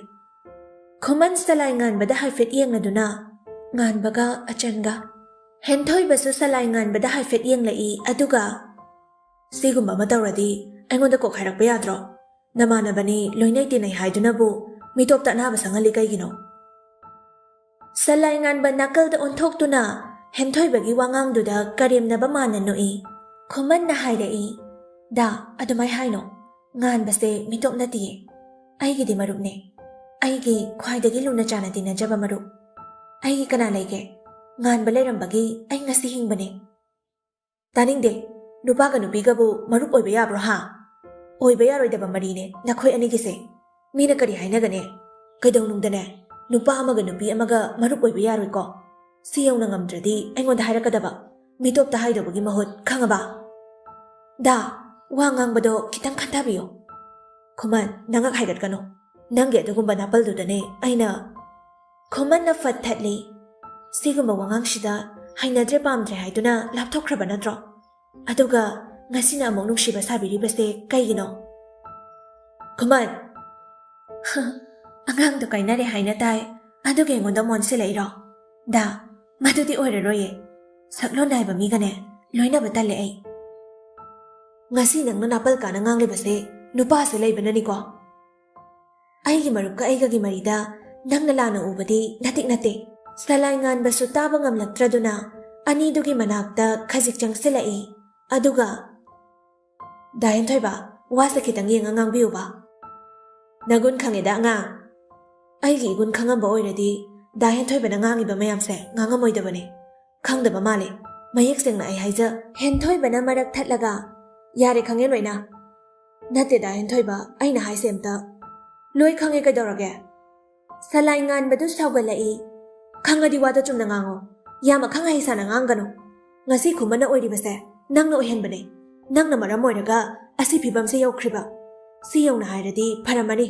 ꯈꯨꯃꯟ ꯁꯂꯥꯏ ꯉꯥꯟꯕꯗ ꯍꯥꯏꯐꯦꯠ ꯌꯦꯡꯂꯗꯨꯅ, ꯉꯥꯟꯕꯒ ꯑꯆꯟꯒ꯫ ꯍꯦꯟꯊꯣꯏꯕꯁꯨ ꯁꯂꯥꯏ ꯉꯥꯟꯕꯗ ꯍꯥꯏꯐꯦꯠ ꯌꯦꯡꯂꯛꯏ, ꯑꯗꯨꯒ, "ꯁꯤꯒꯨꯝꯕ ꯑꯃ ꯇꯧꯔꯗꯤ ꯑꯩꯉꯣꯟꯗ ꯀꯣꯛ ꯍꯥꯏꯔꯛꯄ ꯌꯥꯗ꯭ꯔꯣ? ꯅꯃꯥꯟꯅꯕꯅꯤ, ꯂꯣꯏꯅꯩ ꯇꯤꯟꯅꯩ ꯍꯥꯏꯗꯨꯅꯕꯨ ꯃꯤꯇꯣꯞꯇ ꯑꯅꯥꯕ ꯁꯪꯍꯜꯂꯤ ꯀꯩꯒꯤꯅꯣ?" ꯁꯂꯥꯏ ꯉꯥꯟꯕ ꯅꯥꯀꯜꯗ ꯑꯣꯟꯊꯣꯛꯇꯨꯅ ꯍꯦꯟꯊꯣꯏꯕꯒꯤ ꯋꯥꯉꯥꯡꯗꯨꯗ ꯀꯔꯦꯝꯅꯕ ꯃꯥꯟꯅ ꯅꯣꯛꯏ꯫ ꯈꯨꯃꯟꯅ ꯍꯥꯏꯔꯛꯏ, "ꯗꯥ, ꯑꯗꯨꯃꯥꯏ ꯍꯥꯏꯅꯣ꯫ ꯉꯥꯟꯕꯁꯦ ꯃꯤꯇꯣꯞ ꯅꯠꯇꯤꯌꯦ꯫ ꯑꯩꯒꯤꯗꯤ ꯃꯔꯨꯞꯅꯦ꯫ ꯑꯩꯒꯤ ꯈ꯭ꯋꯥꯏꯗꯒꯤ ꯂꯨꯅ ꯆꯥꯟꯅ ꯇꯤꯟꯅꯖꯕ ꯃꯔꯨꯞ꯫ ꯑꯩꯒꯤ ꯀꯅꯥ ꯂꯩꯒꯦ? ꯉꯥꯟꯕ ꯂꯩꯔꯝꯕꯒꯤ ꯑꯩ ꯉꯁꯤ ꯍꯤꯡꯕꯅꯦ꯫" "ꯇꯥꯅꯤꯡꯗꯦ꯫ ꯅꯨꯄꯥꯒ ꯅꯨꯄꯤꯒꯕꯨ ꯃꯔꯨꯞ ꯑꯣꯏꯕ ꯌꯥꯕ꯭ꯔꯣ, ꯍꯥ? ꯑꯣꯏꯕ ꯌꯥꯔꯣꯏꯗꯕ ꯃꯔꯤꯅꯦ ꯅꯈꯣꯏ ꯑꯅꯤꯒꯤꯁꯦ꯫ ꯃꯤꯅ ꯀꯔꯤ ꯍꯥꯏꯅꯒꯅꯤ? ꯀꯩꯗꯧꯅꯨꯡꯗꯅꯦ ꯅꯨꯄꯥ ꯑꯃꯒ ꯅꯨꯄꯤ ꯑꯃꯒ ꯃꯔꯨꯞ ꯑꯣꯏꯕ ꯌꯥꯔꯣꯏꯀꯣ꯫ ꯁꯤ ꯌꯧꯅ ꯉꯝꯗ꯭ꯔꯗꯤ ꯑꯩꯉꯣꯟꯗ ꯍꯥꯏꯔꯛꯀꯗꯕ꯫ ꯃꯤꯇꯣꯞꯇ ꯍꯥꯏꯗꯧꯕꯒꯤ ꯃꯍꯨꯠ, ꯈꯪꯉꯕ?" "ꯗꯥ, ꯋꯥ ꯉꯥꯡꯕꯗꯣ ꯈꯤꯇꯪ ꯈꯟꯊꯕꯤꯌꯨ꯫" "ꯈꯨꯃꯟ, ꯅꯉꯛ ꯍꯥꯏꯒꯠꯀꯅꯨ꯫ ꯅꯪꯒꯤ ꯑꯗꯨꯒꯨꯝꯕ ꯅꯥꯄꯜꯗꯨꯗꯅꯦ ꯑꯩꯅ꯫" ꯈꯨꯃꯟꯅ ꯐꯠ ꯊꯠꯂꯤ꯫ "ꯁꯤꯒꯨꯝꯕ ꯋꯥꯉꯥꯡꯁꯤꯗ ꯍꯩꯅꯗ꯭ꯔꯦ ꯄꯥꯝꯗ꯭ꯔꯦ ꯍꯥꯏꯗꯨꯅ ꯂꯥꯞꯊꯣꯛꯈ꯭ꯔꯕ ꯅꯠꯇ꯭ꯔꯣ? ꯑꯗꯨꯒ ꯉꯁꯤꯅ ꯑꯃꯨꯛ ꯅꯨꯡꯁꯤꯕ ꯁꯥꯕꯤꯔꯤꯕꯁꯦ ꯀꯩꯒꯤꯅꯣ?" "ꯈꯨꯃꯟ!" "ꯑꯉꯥꯡꯗꯣ ꯀꯥꯏꯅꯔꯦ ꯍꯥꯏꯅ ꯇꯥꯏ꯫ ꯑꯗꯨꯒ ꯑꯩꯉꯣꯟꯗ ꯑꯃꯨꯛ ꯑꯣꯟꯁꯤꯜꯂꯛꯏꯔꯣ? ꯗꯥ, ꯃꯗꯨꯗꯤ ꯑꯣꯏꯔꯔꯣꯏꯌꯦ꯫ ꯁꯛꯂꯣꯟ ꯅꯥꯏꯕ ꯃꯤꯒꯅꯦ ꯂꯣꯏꯅꯕ ꯇꯜꯂꯦ ꯑꯩ꯫ ꯉꯁꯤ ꯅꯪꯅ ꯅꯥꯄꯜ ꯀꯥꯅ ꯉꯥꯡꯂꯤꯕꯁꯦ ꯅꯨꯄꯥꯁꯦ ꯂꯩꯕꯅꯅꯤꯀꯣ꯫ ꯑꯩꯒꯤ ꯃꯔꯨꯞꯀ ꯑꯩꯒꯒꯤ ꯃꯔꯤꯗ ꯅꯪꯅ ꯂꯥꯟꯅ ꯎꯕꯗꯤ ꯅꯇꯤꯛ ꯅꯠꯇꯦ꯫ ꯁꯂꯥꯏ ꯉꯥꯟꯕꯁꯨ ꯇꯥꯕ ꯉꯝꯂꯛꯇ꯭ꯔꯗꯨꯅ ꯑꯅꯤꯗꯨꯒꯤ ꯃꯅꯥꯛꯇ ꯈꯖꯤꯛ ꯆꯪꯁꯤꯜꯂꯛꯏ꯫ ꯑꯗꯨꯒ, "ꯗꯥ ꯍꯦꯟꯊꯣꯏꯕ, ꯋꯥꯁꯦ ꯈꯤꯇꯪ ꯌꯦꯡꯉ ꯉꯥꯡꯕꯤꯌꯨꯕ꯫ ꯅꯒꯨꯟ ꯈꯪꯉꯦꯗ ꯑꯉꯥꯡ꯫ ꯑꯩꯒꯤ ꯏꯒꯨꯟ ꯈꯪꯉꯝꯕ ꯑꯣꯏꯔꯗꯤ ꯗꯥ ꯍꯦꯟꯊꯣꯏꯕꯅ ꯉꯥꯡꯉꯤꯕ ꯃꯌꯥꯝꯁꯦ ꯉꯥꯡꯉꯝꯃꯣꯏꯗꯕꯅꯦ꯫ ꯈꯪꯗꯕ ꯃꯥꯜꯂꯦ꯫ ꯃꯌꯦꯛ ꯁꯦꯡꯅ ꯑꯩ ꯍꯥꯏꯖ-" ꯍꯦꯟꯊꯣꯏꯕꯅ ꯃꯔꯛ ꯊꯠꯂꯒ, "ꯌꯥꯔꯦ, ꯈꯪꯉꯦ ꯂꯣꯏꯅ꯫ ꯅꯠꯇꯦꯗ ꯍꯦꯟꯊꯣꯏꯕ, ꯑꯩꯅ ꯍꯥꯏꯁꯦ ꯑꯝꯇ"꯫ "ꯂꯣꯏ ꯈꯪꯉꯦ, ꯀꯩꯗꯧꯔꯒꯦ?" ꯁꯂꯥꯏ ꯉꯥꯟꯕꯗꯨ ꯁꯥꯎꯒꯠꯂꯛꯏ꯫ "ꯈꯪꯉꯗꯤ ꯋꯥꯗꯣ ꯆꯨꯝꯅ ꯉꯥꯡꯉꯣ꯫ ꯌꯥꯝ ꯑꯈꯪ ꯑꯍꯩ ꯁꯥꯅ ꯉꯥꯡꯒꯅꯨ꯫ ꯉꯁꯤ ꯈꯨꯃꯟꯅ ꯑꯣꯏꯔꯤꯕꯁꯦ ꯅꯪꯅ ꯑꯣꯏꯍꯟꯕꯅꯦ꯫ ꯅꯪꯅ ꯃꯔꯝ ꯑꯣꯏꯔꯒ ꯑꯁꯤ ꯐꯤꯕꯝꯁꯦ ꯌꯧꯈ꯭ꯔꯤꯕ꯫ ꯁꯤ ꯌꯧꯅ ꯍꯥꯏꯔꯗꯤ ꯐꯔꯝꯃꯅꯤ꯫"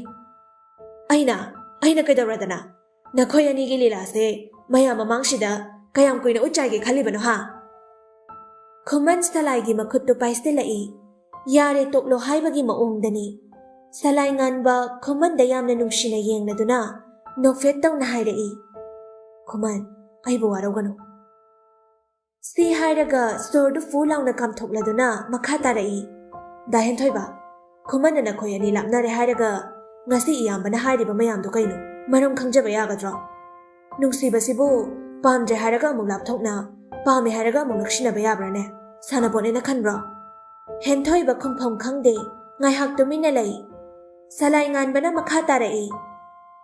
"ꯑꯩꯅ, ꯑꯩꯅ ꯀꯩꯗꯧꯔꯗꯅ? ꯅꯈꯣꯏ ꯑꯅꯤꯒꯤ ꯂꯤꯂꯥꯁꯦ ꯃꯌꯥꯝ ꯃꯃꯥꯡꯁꯤꯗ ꯀꯌꯥꯝ ꯀꯨꯏꯅ ꯎꯠ ꯆꯥꯏꯒꯦ ꯈꯜꯂꯤꯕꯅꯣ, ꯍꯥ?" ꯈꯨꯃꯟ ꯁꯂꯥꯏꯒꯤ ꯃꯈꯨꯠꯇꯨ ꯄꯥꯏꯁꯤꯜꯂꯛꯏ꯫ "ꯌꯥꯔꯦ ꯇꯣꯛꯂꯣ" ꯍꯥꯏꯕꯒꯤ ꯃꯑꯣꯡꯗꯅꯤ꯫ ꯁꯂꯥꯏ ꯉꯥꯟꯕ ꯈꯨꯃꯟꯗ ꯌꯥꯝꯅ ꯅꯨꯡꯁꯤꯅ ꯌꯦꯡꯂꯗꯨꯅ ꯅꯣꯛꯐꯦꯠ ꯇꯧꯅ ꯍꯥꯏꯔꯛꯏ, "ꯈꯨꯃꯟ, ꯑꯩꯕꯨ ꯋꯥꯔꯧꯒꯅꯨ꯫" ꯁꯤ ꯍꯥꯏꯔꯒ ꯁꯣꯔꯗꯨ ꯐꯨ ꯂꯥꯎꯅ ꯀꯥꯝꯊꯣꯛꯂꯗꯨꯅ ꯃꯈꯥ ꯇꯥꯔꯛꯏ, "ꯗꯥ ꯍꯦꯟꯊꯣꯏꯕ, ꯈꯨꯃꯟꯅ ꯅꯈꯣꯏ ꯑꯅꯤ ꯂꯥꯞꯅꯔꯦ ꯍꯥꯏꯔꯒ ꯉꯁꯤ ꯏꯌꯥꯝꯕꯅ ꯍꯥꯏꯔꯤꯕ ꯃꯌꯥꯝꯗꯨ ꯀꯩꯅꯣ? ꯃꯔꯝ ꯈꯪꯖꯕ ꯌꯥꯒꯗ꯭ꯔꯣ? ꯅꯨꯡꯁꯤꯕꯁꯤꯕꯨ ꯄꯥꯝꯗ꯭ꯔꯦ ꯍꯥꯏꯔꯒ ꯑꯃꯨꯛ ꯂꯥꯞꯊꯣꯛꯅ, ꯄꯥꯝꯃꯦ ꯍꯥꯏꯔꯒ ꯑꯃꯨꯛ ꯅꯛꯁꯤꯟꯅꯕ ꯌꯥꯕ꯭ꯔꯥꯅꯦ? ꯁꯥꯟꯅꯄꯣꯠꯅꯦꯅ ꯈꯟꯕ꯭ꯔꯣ?" ꯍꯦꯟꯊꯣꯏꯕ ꯈꯨꯝꯐꯝ ꯈꯪꯗꯦ꯫ ꯉꯥꯏꯍꯥꯛ ꯇꯨꯃꯤꯟꯅ ꯂꯩ꯫ ꯁꯂꯥꯏ ꯉꯥꯟꯕꯅ ꯃꯈꯥ ꯇꯥꯔꯛꯏ,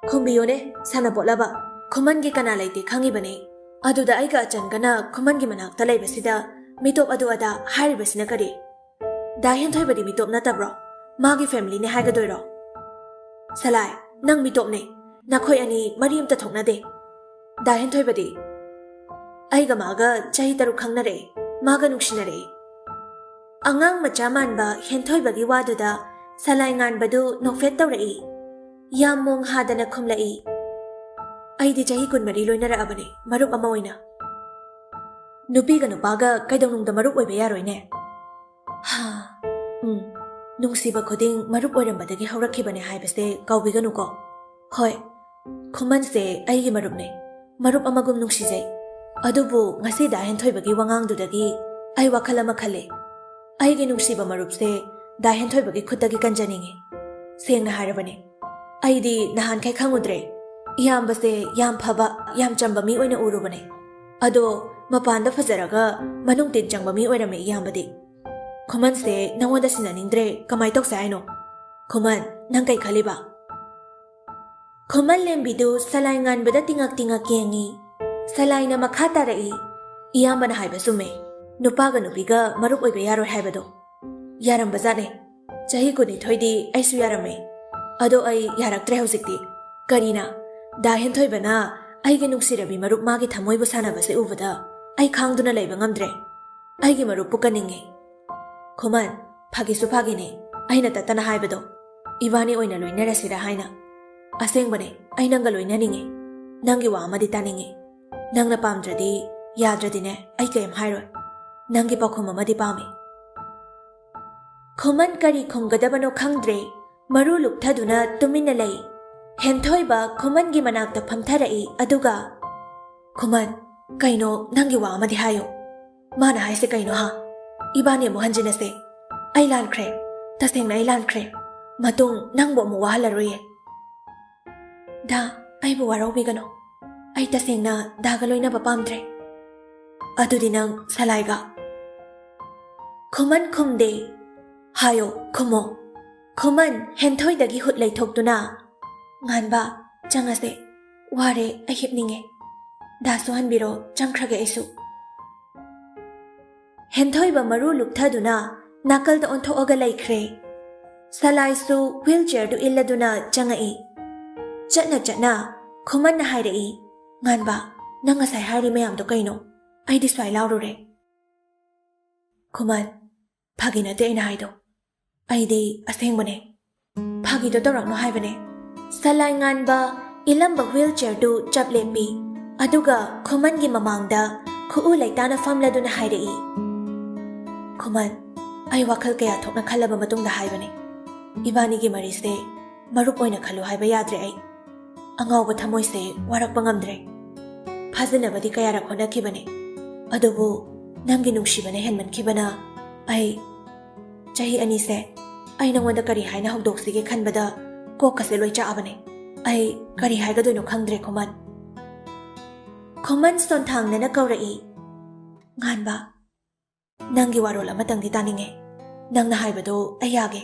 "ꯈꯨꯝꯕꯤꯌꯨꯅꯦ, ꯁꯥꯟꯅꯄꯣꯠꯂꯕ? ꯈꯨꯃꯟꯒꯤ ꯀꯅꯥ ꯂꯩꯇꯦ ꯈꯪꯉꯤꯕꯅꯦ꯫ ꯑꯗꯨꯗ ꯑꯩꯒ ꯑꯆꯟꯒꯅ ꯈꯨꯃꯟꯒꯤ ꯃꯅꯥꯛꯇ ꯂꯩꯕꯁꯤꯗ ꯃꯤꯇꯣꯞ ꯑꯗꯨ ꯑꯗꯥ ꯍꯥꯏꯔꯤꯕꯁꯤꯅ ꯀꯔꯤ? ꯗꯥ ꯍꯦꯟꯊꯣꯏꯕꯗꯤ ꯃꯤꯇꯣꯞ ꯅꯠꯇꯕ꯭ꯔꯣ? ꯃꯥꯒꯤ ꯐꯦꯃꯤꯂꯤꯅꯦ ꯍꯥꯏꯒꯗꯣꯏꯔꯣ?" "ꯁꯂꯥꯏ, ꯅꯪ ꯃꯤꯇꯣꯞꯅꯦ꯫ ꯅꯈꯣꯏ ꯑꯅꯤ ꯃꯔꯤ ꯑꯃꯇ ꯊꯣꯛꯅꯗꯦ꯫ ꯗꯥ ꯍꯦꯟꯊꯣꯏꯕꯗꯤ?" "ꯑꯩꯒ ꯃꯥꯒ ꯆꯍꯤ ꯇꯔꯨꯛ ꯈꯪꯅꯔꯛꯑꯦ꯫ ꯃꯥꯒ ꯅꯨꯡꯁꯤꯅꯔꯛꯑꯦ꯫" ꯑꯉꯥꯡ ꯃꯆꯥ ꯃꯥꯟꯕ ꯍꯦꯟꯊꯣꯏꯕꯒꯤ ꯋꯥꯗꯨꯗ ꯁꯂꯥꯏ ꯉꯥꯟꯕꯗꯨ ꯅꯣꯛꯐꯦꯠ ꯇꯧꯔꯛꯏ꯫ ꯌꯥꯝ ꯃꯣꯡ ꯍꯥꯗꯅ ꯈꯨꯝꯂꯛꯏ, "ꯑꯩꯗꯤ ꯆꯍꯤ ꯀꯨꯟꯃꯔꯤ ꯂꯣꯏꯅꯔꯛꯑꯕꯅꯦ, ꯃꯔꯨꯞ ꯑꯃ ꯑꯣꯏꯅ꯫ ꯅꯨꯄꯤꯒ ꯅꯨꯄꯥꯒ ꯀꯩꯗꯧꯅꯨꯡꯗ ꯃꯔꯨꯞ ꯑꯣꯏꯕ ꯌꯥꯔꯣꯏꯅꯦ꯫" ꯍꯥ, ꯎꯝ, ꯅꯨꯡꯁꯤꯕ ꯈꯨꯗꯤꯡ ꯃꯔꯨꯞ ꯑꯣꯏꯔꯝꯕꯗꯒꯤ ꯍꯧꯔꯛꯈꯤꯕꯅꯦ ꯍꯥꯏꯕꯁꯦ ꯀꯥꯎꯕꯤꯒꯅꯨꯀꯣ꯫ ꯍꯣꯏ, ꯈꯨꯃꯟꯁꯦ ꯑꯩꯒꯤ ꯃꯔꯨꯞꯅꯦ, ꯃꯔꯨꯞ ꯑꯃꯒꯨꯝ ꯅꯨꯡꯁꯤꯖꯩ꯫ ꯑꯗꯨꯕꯨ ꯉꯁꯤ ꯗꯥ ꯍꯦꯟꯊꯣꯏꯕꯒꯤ ꯋꯥꯉꯥꯡꯗꯨꯗꯒꯤ ꯑꯩ ꯋꯥꯈꯜ ꯑꯃ ꯈꯜꯂꯦ꯫ ꯑꯩꯒꯤ ꯅꯨꯡꯁꯤꯕ ꯃꯔꯨꯞꯁꯦ ꯗꯥ ꯍꯦꯟꯊꯣꯏꯕꯒꯤ ꯈꯨꯠꯇꯒꯤ ꯀꯟꯖꯅꯤꯡꯉꯤ꯫ ꯁꯦꯡꯅ ꯍꯥꯏꯔꯕꯅꯦ, ꯑꯩꯗꯤ ꯅꯍꯥꯟꯈꯩ ꯈꯪꯉꯨꯗ꯭ꯔꯦ꯫ ꯏꯌꯥꯝꯕꯁꯦ ꯌꯥꯝ ꯐꯕ, ꯌꯥꯝ ꯆꯝꯕ ꯃꯤ ꯑꯣꯏꯅ ꯎꯔꯨꯕꯅꯦ꯫ ꯑꯗꯣ ꯃꯄꯥꯟꯗ ꯐꯖꯔꯒ ꯃꯅꯨꯡ ꯇꯤꯟ ꯆꯪꯕ ꯃꯤ ꯑꯣꯏꯔꯝꯃꯦ ꯏꯌꯥꯝꯕꯗꯤ꯫ ꯈꯨꯃꯟꯁꯦ ꯅꯉꯣꯟꯗ ꯁꯤꯟꯅꯅꯤꯡꯗ꯭ꯔꯦ, ꯀꯃꯥꯏ ꯇꯧꯁꯦ ꯍꯥꯏꯅꯣ? ꯈꯨꯃꯟ, ꯅꯪ ꯀꯩ ꯈꯜꯂꯤꯕ? ꯈꯨꯃꯟ ꯂꯦꯝꯕꯤꯗꯨ ꯁꯂꯥꯏ ꯉꯥꯟꯕꯗ ꯇꯤꯉꯛ ꯇꯤꯉꯛ ꯌꯦꯡꯉꯤ꯫ ꯁꯂꯥꯏꯅ ꯃꯈꯥ ꯇꯥꯔꯛꯏ, "ꯏꯌꯥꯝꯕꯅ ꯍꯥꯏꯕ ꯆꯨꯝꯃꯦ, ꯅꯨꯄꯥꯒ ꯅꯨꯄꯤꯒ ꯃꯔꯨꯞ ꯑꯣꯏꯕ ꯌꯥꯔꯣꯏ ꯍꯥꯏꯕꯗꯣ꯫ ꯌꯥꯔꯝꯕꯖꯥꯠꯅꯦ꯫ ꯆꯍꯤ ꯀꯨꯟꯅꯤꯊꯣꯏꯗꯤ ꯑꯩꯁꯨ ꯌꯥꯔꯝꯃꯦ꯫ ꯑꯗꯣ ꯑꯩ ꯌꯥꯔꯛꯇ꯭ꯔꯦ ꯍꯧꯖꯤꯛꯇꯤ꯫ ꯀꯔꯤꯅ? ꯗꯥ ꯍꯦꯟꯊꯣꯏꯕꯅ ꯑꯩꯒꯤ ꯅꯨꯡꯁꯤꯔꯕꯤ ꯃꯔꯨꯞ ꯃꯥꯒꯤ ꯊꯃꯣꯏꯕꯨ ꯁꯥꯟꯅꯕꯁꯦ ꯎꯕꯗ ꯑꯩ ꯈꯥꯡꯗꯨꯅ ꯂꯩꯕ ꯉꯝꯗ꯭ꯔꯦ꯫ ꯑꯩꯒꯤ ꯃꯔꯨꯞꯄꯨ ꯀꯟꯅꯤꯡꯉꯦ꯫" "ꯈꯨꯃꯟ, ꯐꯥꯒꯤꯁꯨ ꯐꯥꯒꯤꯅꯦ ꯑꯩꯅ ꯇꯠꯇꯅ ꯍꯥꯏꯕꯗꯣ, ꯏꯕꯥꯅꯤ ꯑꯣꯏꯅ ꯂꯣꯏꯅꯔꯁꯤꯔꯥ ꯍꯥꯏꯅ꯫ ꯑꯁꯦꯡꯕꯅꯦ, ꯑꯩ ꯅꯪꯒ ꯂꯣꯏꯅꯅꯤꯡꯉꯦ꯫ ꯅꯪꯒꯤ ꯋꯥ ꯑꯃꯗꯤ ꯇꯥꯅꯤꯡꯉꯦ꯫ ꯅꯪꯅ ꯄꯥꯝꯗ꯭ꯔꯗꯤ, ꯌꯥꯗ꯭ꯔꯗꯤꯅꯦ, ꯑꯩ ꯀꯩꯝ ꯍꯥꯏꯔꯣꯏ꯫ ꯅꯪꯒꯤ ꯄꯥꯎꯈꯨꯝ ꯑꯃꯗꯤ ꯄꯥꯝꯃꯦ꯫" ꯈꯨꯃꯟ ꯀꯔꯤ ꯈꯨꯝꯒꯗꯕꯅꯣ ꯈꯪꯗ꯭ꯔꯦ꯫ ꯃꯔꯨ ꯂꯨꯞꯊꯗꯨꯅ ꯇꯨꯃꯤꯟꯅ ꯂꯩ꯫ ꯍꯦꯟꯊꯣꯏꯕ ꯈꯨꯃꯟꯒꯤ ꯃꯅꯥꯛꯇ ꯐꯝꯊꯔꯛꯏ, ꯑꯗꯨꯒ, "ꯈꯨꯃꯟ, ꯀꯩꯅꯣ, ꯅꯪꯒꯤ ꯋꯥ ꯑꯃꯗꯤ ꯍꯥꯏꯌꯨ꯫ ꯃꯥꯅ ꯍꯥꯏꯁꯦ ꯀꯩꯅꯣ ꯍꯥ? ꯏꯕꯥꯅꯤ ꯑꯃꯨꯛ ꯍꯟꯖꯤꯟꯅꯁꯦ꯫ ꯑꯩ ꯂꯥꯟꯈ꯭ꯔꯦ꯫ ꯇꯁꯦꯡꯅ ꯑꯩ ꯂꯥꯟꯈ꯭ꯔꯦ꯫ ꯃꯇꯨꯡ ꯅꯪꯕꯨ ꯑꯃꯨꯛ ꯋꯥꯍꯜꯂꯔꯣꯏꯌꯦ꯫" "ꯗꯥ, ꯑꯩꯕꯨ ꯋꯥꯔꯧꯕꯤꯒꯅꯨ꯫ ꯑꯩ ꯇꯁꯦꯡꯅ ꯗꯥꯒ ꯂꯣꯏꯅꯕ ꯄꯥꯝꯗ꯭ꯔꯦ꯫" "ꯑꯗꯨꯗꯤ ꯅꯪ ꯁꯂꯥꯏꯒ?" ꯈꯨꯃꯟ ꯈꯨꯝꯗꯦ꯫ "ꯍꯥꯏꯌꯣ, ꯈꯨꯝꯃꯣ꯫" ꯈꯨꯃꯟ ꯍꯦꯟꯊꯣꯏꯗꯒꯤ ꯍꯨꯠ ꯂꯩꯊꯣꯛꯇꯨꯅ, "ꯉꯥꯟꯕ, ꯆꯪꯉꯁꯦ꯫ ꯋꯥꯔꯦ, ꯑꯩ ꯍꯤꯞꯅꯤꯡꯉꯦ꯫ ꯗꯥꯁꯨ ꯍꯟꯕꯤꯔꯣ, ꯆꯪꯈ꯭ꯔꯒꯦ ꯑꯩꯁꯨ꯫" ꯍꯦꯟꯊꯣꯏꯕ ꯃꯔꯨ ꯂꯨꯞꯊꯗꯨꯅ ꯅꯥꯀꯜꯗ ꯑꯣꯟꯊꯣꯛꯑꯒ ꯂꯩꯈ꯭ꯔꯦ꯫ ꯁꯂꯥꯏꯁꯨ ꯋꯤꯜ ꯆꯤꯌꯔꯗꯨ ꯏꯜꯂꯗꯨꯅ ꯆꯪꯉꯛꯏ꯫ ꯆꯠꯅ ꯆꯠꯅ ꯈꯨꯃꯟꯅ ꯍꯥꯏꯔꯛꯏ, "ꯉꯥꯟꯕ, ꯅꯪ ꯉꯁꯥꯏ ꯍꯥꯏꯔꯤ ꯃꯌꯥꯝꯗꯣ ꯀꯩꯅꯣ? ꯑꯩꯗꯤ ꯁ꯭ꯋꯥꯏ ꯂꯥꯎꯔꯨꯔꯦ꯫" "ꯈꯨꯃꯟ, ꯐꯥꯒꯤ ꯅꯠꯇꯦ ꯑꯩꯅ ꯍꯥꯏꯗꯣ꯫ ꯑꯩꯗꯤ ꯑꯁꯦꯡꯕꯅꯦ꯫ ꯐꯥꯒꯤꯗꯣ ꯇꯧꯔꯛꯅꯣ ꯍꯥꯏꯕꯅꯦ꯫" ꯁꯂꯥꯏ ꯉꯥꯟꯕ ꯏꯜꯂꯝꯕ ꯋꯤꯜ ꯆꯤꯌꯔꯗꯨ ꯆꯞ ꯂꯦꯞꯄꯤ꯫ ꯑꯗꯨꯒ ꯈꯨꯃꯟꯒꯤ ꯃꯃꯥꯡꯗ ꯈꯨꯎ ꯂꯩꯇꯥꯅ ꯐꯝꯂꯗꯨꯅ ꯍꯥꯏꯔꯛꯏ, "ꯈꯨꯃꯟ, ꯑꯩ ꯋꯥꯈꯜ ꯀꯌꯥ ꯊꯣꯛꯅ ꯈꯜꯂꯕ ꯃꯇꯨꯡꯗ ꯍꯥꯏꯕꯅꯦ꯫ ꯏꯕꯥꯅꯤꯒꯤ ꯃꯔꯤꯁꯦ ꯃꯔꯨꯞ ꯑꯣꯏꯅ ꯈꯜꯂꯨ ꯍꯥꯏꯕ ꯌꯥꯗ꯭ꯔꯦ ꯑꯩ꯫ ꯑꯉꯥꯎꯕ ꯊꯃꯣꯏꯁꯦ ꯋꯥꯔꯛꯄ ꯉꯝꯗ꯭ꯔꯦ꯫ ꯐꯥꯖꯅꯕꯗꯤ ꯀꯌꯥꯔꯛ ꯍꯣꯠꯅꯈꯤꯕꯅꯦ, ꯑꯗꯨꯕꯨ ꯅꯪꯒꯤ ꯅꯨꯡꯁꯤꯕꯅ ꯍꯦꯟꯃꯟꯈꯤꯕꯅ ꯑꯩ ꯆꯍꯤ ꯑꯅꯤꯁꯦ ꯑꯩ ꯅꯉꯣꯟꯗ ꯀꯔꯤ ꯍꯥꯏꯅ ꯍꯧꯗꯣꯛꯁꯤꯒꯦ ꯈꯟꯕꯗ ꯀꯣꯛꯀꯁꯦ ꯂꯣꯏ ꯆꯥꯛꯑꯕꯅꯦ꯫ ꯑꯩ ꯀꯔꯤ ꯍꯥꯏꯒꯗꯣꯏꯅꯣ ꯈꯪꯗ꯭ꯔꯦ, ꯈꯨꯃꯟ꯫ ꯈꯨꯃꯟ ꯁꯣꯟꯊꯥꯡꯅꯅ ꯀꯧꯔꯛꯏ꯫ ꯉꯥꯟꯕ, ꯅꯪꯒꯤ ꯋꯥꯔꯣꯜ ꯑꯃꯇꯪꯗꯤ ꯇꯥꯅꯤꯡꯉꯦ꯫ ꯅꯪꯅ ꯍꯥꯏꯕꯗꯣ ꯑꯩ ꯌꯥꯒꯦ꯫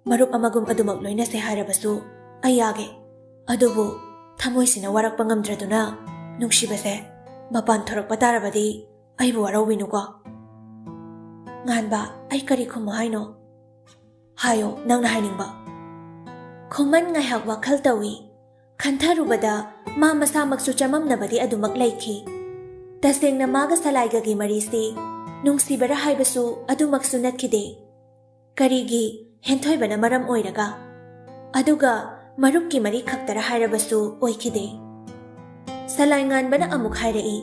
ꯃꯔꯨꯞ ꯑꯃꯒꯨꯝ ꯑꯗꯨꯃꯛ ꯂꯣꯏꯅꯁꯦ ꯍꯥꯏꯔꯕꯁꯨ ꯑꯩ ꯌꯥꯒꯦ꯫ ꯑꯗꯨꯕꯨ ꯊꯃꯣꯏꯁꯤꯅ ꯋꯥꯔꯛꯄ ꯉꯝꯗ꯭ꯔꯗꯨꯅ ꯅꯨꯡꯁꯤꯕꯁꯦ ꯃꯄꯥꯟ ꯊꯣꯔꯛꯄ ꯇꯥꯔꯕꯗꯤ ꯑꯩꯕꯨ ꯋꯥꯔꯧꯕꯤꯅꯨꯀꯣ꯫ ꯉꯥꯟꯕ, ꯑꯩ ꯀꯔꯤ ꯈꯨꯝꯃꯨ ꯍꯥꯏꯅꯣ? ꯍꯥꯏꯌꯣ, ꯅꯪꯅ ꯍꯥꯏꯅꯤꯡꯕ꯫ ꯈꯨꯃꯟ ꯉꯥꯏꯍꯥꯛ ꯋꯥꯈꯜ ꯇꯧꯏ꯫ ꯈꯟꯊꯔꯨꯕꯗ ꯃꯥ ꯃꯁꯥꯃꯛꯁꯨ ꯆꯃꯝꯅꯕꯗꯤ ꯑꯗꯨꯃꯛ ꯂꯩꯈꯤ꯫ ꯇꯁꯦꯡꯅ ꯃꯥꯒ ꯁꯂꯥꯏꯒꯒꯤ ꯃꯔꯤꯁꯤ ꯅꯨꯡꯁꯤꯕꯔ ꯍꯥꯏꯕꯁꯨ ꯑꯗꯨꯃꯛꯁꯨ ꯅꯠꯈꯤꯗꯦ꯫ ꯀꯔꯤꯒꯤ ꯍꯦꯟꯊꯣꯏꯕꯅ ꯃꯔꯝ ꯑꯣꯏꯔꯒ? ꯑꯗꯨꯒ ꯃꯔꯨꯞꯀꯤ ꯃꯔꯤ ꯈꯛꯇꯔ ꯍꯥꯏꯔꯕꯁꯨ ꯑꯣꯏꯈꯤꯗꯦ꯫ ꯁꯂꯥꯏ ꯉꯥꯟꯕꯅ ꯑꯃꯨꯛ ꯍꯥꯏꯔꯛꯏ,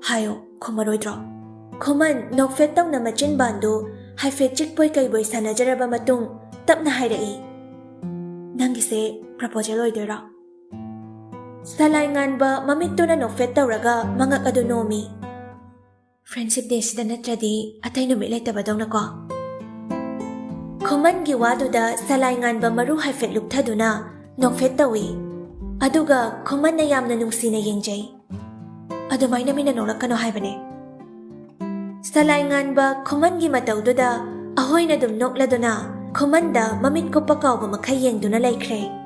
ꯍꯥꯏꯌꯣ, ꯈꯨꯝꯃꯔꯣꯏꯗ꯭ꯔꯣ? ꯈꯨꯃꯟ ꯅꯣꯛꯐꯦꯠ ꯇꯧꯅ ꯃꯆꯤꯟꯕꯥꯟꯗꯨ ꯍꯥꯏꯐꯦꯠ ꯆꯤꯛꯄꯣꯏ ꯀꯩꯕꯣꯏ ꯁꯥꯟꯅꯖꯔꯕ ꯃꯇꯨꯡ ꯇꯞꯅ ꯍꯥꯏꯔꯛꯏ, ꯅꯪꯒꯤꯁꯦ ꯄ꯭ꯔꯄꯣꯖꯦꯜ ꯑꯣꯏꯗꯣꯏꯔꯣ? ꯁꯂꯥꯏ ꯉꯥꯟꯕ ꯃꯃꯤꯠꯇꯨꯅ ꯅꯣꯛꯐꯦꯠ ꯇꯧꯔꯒ ꯃꯉꯛ ꯑꯗꯨ ꯅꯣꯝꯃꯤ꯫ ꯐ꯭ꯔꯦꯟꯁꯤꯞ ꯗꯦꯁꯤꯗ ꯅꯠꯇ꯭ꯔꯗꯤ ꯑꯇꯩ ꯅꯨꯃꯤꯠ ꯂꯩꯇꯕꯗꯧꯅꯀꯣ꯫ ꯈꯨꯃꯟꯒꯤ ꯋꯥꯗꯨꯗ ꯁꯂꯥꯏ ꯉꯥꯟꯕ ꯃꯔꯨ ꯍꯥꯏꯐꯦꯠ ꯂꯨꯞꯊꯗꯨꯅ ꯅꯣꯛꯐꯦꯠ ꯇꯧꯏ꯫ ꯑꯗꯨꯒ ꯈꯨꯃꯟꯅ ꯌꯥꯝꯅ ꯅꯨꯡꯁꯤꯅ ꯌꯦꯡꯖꯩ꯫ ꯑꯗꯨꯃꯥꯏꯅ ꯃꯤꯅ ꯅꯣꯛꯂꯛꯀꯅꯣ ꯍꯥꯏꯕꯅꯦ꯫ ꯁꯂꯥꯏ ꯉꯥꯟꯕ ꯈꯨꯃꯟꯒꯤ ꯃꯇꯧꯗꯨꯗ ꯑꯍꯣꯏꯅ ꯑꯗꯨꯝ ꯅꯣꯛꯂꯗꯨꯅ ꯈꯨꯃꯟꯗ ꯃꯃꯤꯠ ꯀꯨꯞꯄ ꯀꯥꯎꯕ ꯃꯈꯩ ꯌꯦꯡꯗꯨꯅ ꯂꯩꯈ꯭ꯔꯦ꯫